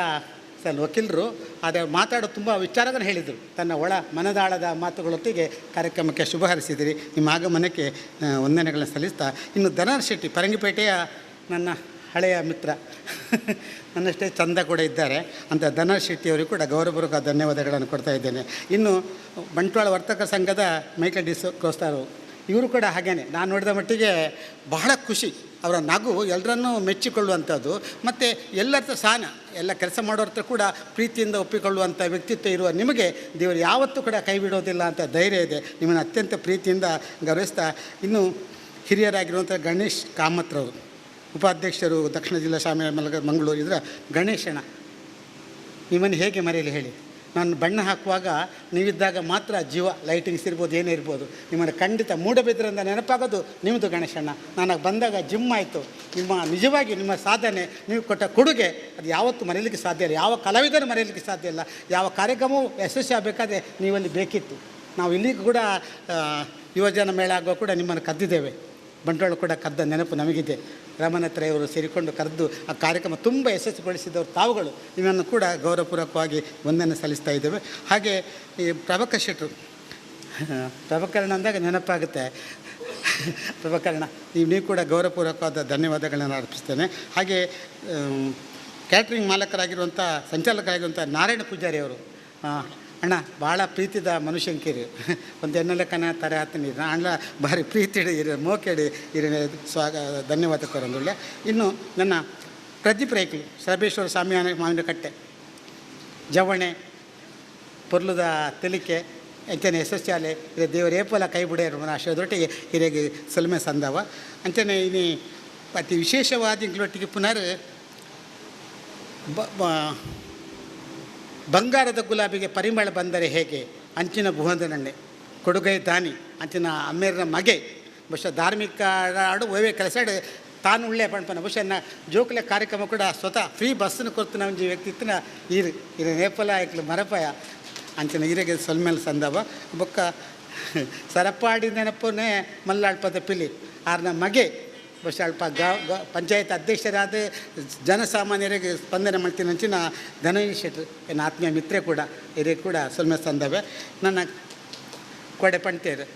ಸರ್ ವಕೀಲರು, ಆದರೆ ಮಾತಾಡೋ ತುಂಬ ವಿಚಾರಗಳನ್ನು ಹೇಳಿದರು. ತನ್ನ ಒಳ ಮನದಾಳದ ಮಾತುಗಳೊಟ್ಟಿಗೆ ಕಾರ್ಯಕ್ರಮಕ್ಕೆ ಶುಭ ಹಾರೈಸಿದಿರಿ. ನಿಮ್ಮ ಆಗಮನಕ್ಕೆ ವಂದನೆಗಳನ್ನು ಸಲ್ಲಿಸ್ತಾ, ಇನ್ನು ಧನರಾಜ್ ಶೆಟ್ಟಿ ಪರಂಗಿಪೇಟೆಯ ನನ್ನ ಹಳೆಯ ಮಿತ್ರ, ನನ್ನಷ್ಟೇ ಚಂದ ಕೂಡ ಇದ್ದಾರೆ ಅಂತ ಧನರಾಜ್ ಶೆಟ್ಟಿಯವರಿಗೂ ಕೂಡ ಗೌರವಪೂರ್ವಕ ಧನ್ಯವಾದಗಳನ್ನು ಕೊಡ್ತಾ ಇದ್ದೇನೆ. ಇನ್ನು ಬಂಟ್ವಾಳ ವರ್ತಕ ಸಂಘದ ಮೈಕಲ್ ಡಿಸೋ ಕ್ರೋಸ್ತಾರು ಇವರು ಕೂಡ ಹಾಗೇನೆ, ನಾನು ನೋಡಿದ ಮಟ್ಟಿಗೆ ಬಹಳ ಖುಷಿ. ಅವರ ನಗು ಎಲ್ಲರನ್ನೂ ಮೆಚ್ಚಿಕೊಳ್ಳುವಂಥದ್ದು ಮತ್ತು ಎಲ್ಲರ ಸಹನ, ಎಲ್ಲ ಕೆಲಸ ಮಾಡೋರ ಹತ್ರ ಕೂಡ ಪ್ರೀತಿಯಿಂದ ಒಪ್ಪಿಕೊಳ್ಳುವಂಥ ವ್ಯಕ್ತಿತ್ವ ಇರುವ ನಿಮಗೆ ದೇವರು ಯಾವತ್ತೂ ಕೂಡ ಕೈ ಬಿಡೋದಿಲ್ಲ ಅಂತ ಧೈರ್ಯ ಇದೆ. ನಿಮ್ಮನ್ನು ಅತ್ಯಂತ ಪ್ರೀತಿಯಿಂದ ಗೌರವಿಸ್ತಾ, ಇನ್ನು ಹಿರಿಯರಾಗಿರುವಂಥ ಗಣೇಶ್ ಕಾಮತ್ರವರು, ಉಪಾಧ್ಯಕ್ಷರು ದಕ್ಷಿಣ ಜಿಲ್ಲಾ ಶಾಮಿಯಾನ ಮಾಲಕ ಮಂಗಳೂರು ಇದರ ಗಣೇಶನ, ನಿಮ್ಮನ್ನು ಹೇಗೆ ಮರೆಯಲಿ ಹೇಳಿ. ನಾನು ಬಣ್ಣ ಹಾಕುವಾಗ ನೀವಿದ್ದಾಗ ಮಾತ್ರ ಜೀವ, ಲೈಟಿಂಗ್ಸ್ ಇರ್ಬೋದು ಏನೇ ಇರ್ಬೋದು, ನಿಮ್ಮನ್ನು ಖಂಡಿತ ಮೂಡಬಿದ್ರಿಂದ ನೆನಪಾಗೋದು ನಿಮ್ಮದು ಗಣೇಶಣ್ಣ. ನಾನು ಬಂದಾಗ ಜಿಮ್ ಆಯಿತು. ನಿಮ್ಮ ನಿಜವಾಗಿ ನಿಮ್ಮ ಸಾಧನೆ, ನೀವು ಕೊಟ್ಟ ಕೊಡುಗೆ ಅದು ಯಾವತ್ತೂ ಮರೆಯಲಿಕ್ಕೆ ಸಾಧ್ಯ ಇಲ್ಲ, ಯಾವ ಕಲಾವಿದರು ಮರೆಯಲಿಕ್ಕೆ ಸಾಧ್ಯ ಇಲ್ಲ. ಯಾವ ಕಾರ್ಯಕ್ರಮವೂ ಯಶಸ್ವಿ ಆಗಬೇಕಾದ್ರೆ ನೀವಲ್ಲಿ ಬೇಕಿತ್ತು. ನಾವು ಇಲ್ಲಿಗೂ ಕೂಡ ಯುವಜನ ಮೇಳ ಆಗುವ ಕೂಡ ನಿಮ್ಮನ್ನು ಕದ್ದಿದ್ದೇವೆ, ಬಂಟ್ವಾಳ ಕೂಡ ಕದ್ದ ನೆನಪು ನಮಗಿದೆ. ರಮಣತ್ರಯವರು ಸೇರಿಕೊಂಡು ಕರೆದು ಆ ಕಾರ್ಯಕ್ರಮ ತುಂಬ ಯಶಸ್ವಿಗೊಳಿಸಿದವರು ತಾವುಗಳು. ನಿಮ್ಮನ್ನು ಕೂಡ ಗೌರವಪೂರ್ವಕವಾಗಿ ವಂದನೆ ಸಲ್ಲಿಸ್ತಾ ಇದ್ದೇವೆ. ಹಾಗೆ ಈ ಪ್ರಭಾಕರ್ ಶೆಟ್ಟರು, ಪ್ರಭಾಕರಣ ಅಂದಾಗ ನೆನಪಾಗುತ್ತೆ ಪ್ರಭಾಕರಣ, ನೀವು ಕೂಡ ಗೌರವಪೂರ್ವಕವಾದ ಧನ್ಯವಾದಗಳನ್ನು ಅರ್ಪಿಸ್ತೇನೆ. ಹಾಗೆ ಕ್ಯಾಟ್ರಿಂಗ್ ಮಾಲಕರಾಗಿರುವಂಥ ಸಂಚಾಲಕರಾಗಿರುವಂಥ ನಾರಾಯಣ ಪೂಜಾರಿ ಅವರು, ಅಣ್ಣ ಭಾಳ ಪ್ರೀತಿದ ಮನುಷ್ಯಂಕಿರಿ, ಒಂದು ಎನ್ನಲೆಕ್ಕನ ತರೆ ಆತನಿ ಅಣ್ಣ ಭಾರಿ ಪ್ರೀತಿ ಇರ ಮೋಕೆಡಿ ಇರ ಸ್ವಾಗ ಧನ್ಯವಾದ ಕೊರಂದುಳ್ಳೆ. ಇನ್ನು ನನ್ನ ಪ್ರದೀಪ್ ರೈಕ್ಲು ಸರಬೇಶ್ವರ ಸ್ವಾಮಿಯಾನ ಮಾವಿನಕಟ್ಟೆ ಜವಣೆ ಪೊರ್ಲುದ ತೆಲಿಕೆ ಅಂಚನೆ ಯಶಸ್ಸಾಲೆ ಇದೆ ದೇವರ ಏಪಲ ಕೈ ಬಿಡೆಯರು ಆಶಯದೊಟ್ಟಿಗೆ ಹಿರಿಯಗೆ ಸಲ್ಮೆ ಸಂದವ ಅಂಚನೆ ಇನಿ ಅತಿ ವಿಶೇಷವಾದ ಇಂಗ್ಲೊಟ್ಟಿಗೆ ಪುನರ್ ಬಂಗಾರದ ಗುಲಾಬಿಗೆ ಪರಿಮಳ ಬಂದರೆ ಹೇಗೆ ಅಂಚಿನ ಭುವಂದನಣ್ಣೆ ಕೊಡುಗೈ ದಾನಿ ಅಂಚಿನ ಅಮ್ಮೇರಿನ ಮಗೆ ಬಹುಶಃ ಧಾರ್ಮಿಕ ಆಡು ಒಯ್ವೆ ಕೆಲಸ ತಾನು ಉಳ್ಳೆ ಪಣಪನ ಬಹುಶಃ ನ ಜೋಕುಲೆ ಕಾರ್ಯಕ್ರಮ ಕೂಡ ಸ್ವತಃ ಫ್ರೀ ಬಸ್ಸನ್ನು ಕೊಡ್ತು ಒಂಜಿ ವ್ಯಕ್ತಿತ್ವನ ಈರು ಇರು ನೇಪಲ ಐಕ್ಲು ಮರಪಾಯ ಅಂಚಿನ ಈರೆಗೆ ಸೊಲ್ಮೇಲೆ ಸಂದವ ಬೊಕ್ಕ ಸರಪಾಡಿ ನೆನಪುನೇ ಮಲ್ಲಾಳ್ಪದ ಪಿಲಿ ಆರ್ನ ಮಗೆ ಬಹುಶಃ ಅಲ್ಪ ಪಂಚಾಯತ್ ಅಧ್ಯಕ್ಷರಾದ ಜನಸಾಮಾನ್ಯರಿಗೆ ಸ್ಪಂದನೆ ಮಾಡ್ತೀನಿ ಅಂಚಿನ ಧನಂಜಯ ಶೆಟ್ಟರು ನನ್ನ ಆತ್ಮೀಯ ಮಿತ್ರೆ ಕೂಡ ಹಿರಿಯ ಕೂಡ ಸೊಲ್ಮೆ ಸಂದವೆ. ನನ್ನ ಕೊಡೆ ಪಂಟೇರು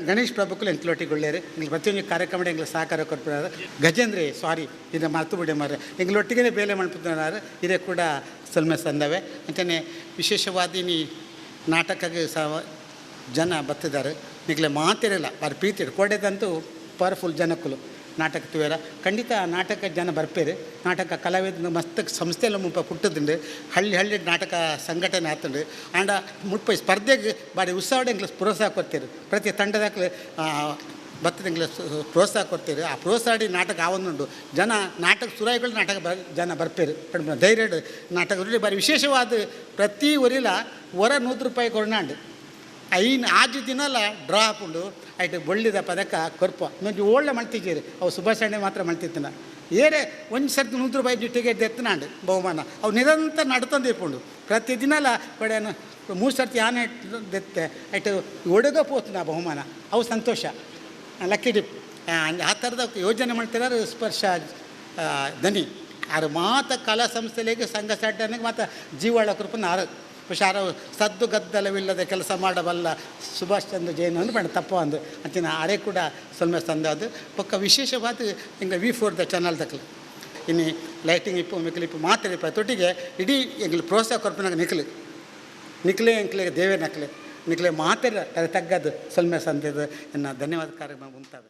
ಗಣೇಶ್ ಪ್ರಭುಕುಲು ಎಂಕ್ಲೊಟ್ಟಿಗುಳ್ಳೇರು ಎಂಗ್ಲ ಪ್ರತಿಯೊಂದು ಕಾರ್ಯಕ್ರಮ ಎಂಗ್ಲ ಸಹಕಾರ ಕೊಡ್ಪಿದ್ದಾರೆ. ಗಜೇಂದ್ರಿ ಸಾರಿ ಇದನ್ನ ಮರ್ತು ಬಿಡಿ ಮಾರ್ರೆ ಎಂಗ್ಲೊಟ್ಟಿಗೆ ಬೇಲೆ ಮಾಡ್ತಿದ್ದಾರೆ ಹಿರಿಯ ಕೂಡ ಸೊಲ್ಮೆ ಸಂದವೆ. ಅಂತಾನೆ ವಿಶೇಷವಾದ ಈ ನಾಟಕಕ್ಕೆ ಸಹ ಜನ ಬತ್ತಿದ್ದಾರೆ ನಿಗ್ಲೆ ಮಾತಿರಲ್ಲ ಬಾರಿ ಪ್ರೀತಿ ಕೊಡೆದಂತೂ ಪವರ್ಫುಲ್ ಜನಕ್ಕಲು ನಾಟಕ ತುವೇರ ಖಂಡಿತ ನಾಟಕ ಜನ ಬರ್ಪೇರು. ನಾಟಕ ಕಲಾವಿದ ಮಸ್ತ್ ಸಂಸ್ಥೆಲ್ಲ ಮುಲ್ಪ ಪುಟ್ಟದುಂಡು ಹಳ್ಳಿ ಹಳ್ಳಿ ನಾಟಕ ಸಂಘಟನೆ ಆತುಂಡು ಆಂಡ ಮುಲ್ಪ ಸ್ಪರ್ಧೆಗೆ ಬಾರಿ ಉತ್ಸಾಹ ಎಂಕ್ಲ ಪ್ರೋತ್ಸಾಹ ಕೊಡ್ತೀರು ಪ್ರತಿ ತಂಡದಾಕ್ಲು ಬತ್ತದ ಎಂಕ್ಲ ಪ್ರೋತ್ಸಾಹ ಕೊಡ್ತೀರು. ಆ ಪ್ರೋತ್ಸಾಹ ನಾಟಕ ಆವೊಂದುಂಡು ಜನ ನಾಟಕ ಸುರಾಯಿಗಳು ನಾಟಕ ಜನ ಬರ್ಪೇರು ಧೈರ್ಯ ನಾಟಕ ಬಾರಿ ವಿಶೇಷವಾದ ಪ್ರತಿ ಒರಿಲ ಒರ 100 ರೂಪಾಯಿ ಕೊರ್ನಾಂಡು ಐನ್ ಆಜು ದಿನಲ ಡ್ರಾ ಹಾಕೊಂಡು ಐಟ್ ಬೊಳ್ಳಿದ ಪದಕ ಕೊರ್ಪ ಇನ್ನೊಂದು ಓಳ್ಳೆ ಮಲ್ತಿದ್ದೀರಿ ಅವು ಸುಭಾಷಣೆ ಮಾತ್ರ ಮಲ್ತಿತ್ತಿನ ಏರೆ ಒಂದು ಸರ್ತಿ 100 ರೂಪಾಯಿ ಟಿಕೆಟ್ ಎತ್ತನಾಂಡು ಬಹುಮಾನ ಅವು ನಿರಂತರ ನಡ್ತಂದು ಇಪ್ಪುಂಡು ಪ್ರತಿದಿನಲ ಕೊಡೆಯನ್ನು 3 ಸರ್ತಿ ಆನೆ ದೆತ್ತೆ ಐಟ್ ಒಡಗ ಪೋತುನ ಬಹುಮಾನ ಅವು ಸಂತೋಷ ಲಕ್ಕಿ ಡಿಪ್ ಆ ಥರದ ಯೋಜನೆ ಮಾಡ್ತಿರೋರು ಸ್ಪರ್ಶ ದನಿ ಆರು ಮಾತ ಕಲಾ ಸಂಸ್ಥೆಗಳಿಗೆ ಸಂಘ ಸಂಘಟನೆಗೆ ಮಾತ ಜೀವಾಳ ಕೃಪನ ಆರು ಹುಷಾರು ಸದ್ದು ಗದ್ದಲವಿಲ್ಲದೆ ಕೆಲಸ ಮಾಡಬಲ್ಲ ಸುಭಾಷ್ ಚಂದ್ರ ಜೈನ್ ಅಂದು ಬೇಡ ತಪ್ಪ ಅಂದು ಅಂಚಿನ ಅರೆ ಕೂಡ ಸೊಲ್ಮೆ ಸಂದಾದು ಪಕ್ಕ ವಿಶೇಷವಾದ ಹಿಂಗೆ ವಿ4 the channel ದಕ್ಕಲು ಇನ್ನು ಲೈಟಿಂಗ್ ಇಪ್ಪು ಮಿಕ್ಲು ಇಪ್ಪು ಮಾತ್ರ ಇಪ್ಪ ತೊಟ್ಟಿಗೆ ಇಡೀ ಎಂಗ್ಲು ಪ್ರೋತ್ಸಾಹ ಕೊರ್ಪನಾಗ ನಿಕ್ಲು ನಿಕ್ಲೆ ಎಂಕ್ಲೆ ದೇವೇ ನಕ್ಲೆ ನಿಕ್ಲೆ ಮಾತ್ರ ತಗ್ಗದು ಸೊಲ್ಮೆ ಸಂದದ ಎನ್ನ ಧನ್ಯವಾದ ಕಾರ್ಯಕ್ರಮ ಉಂಟಾದ.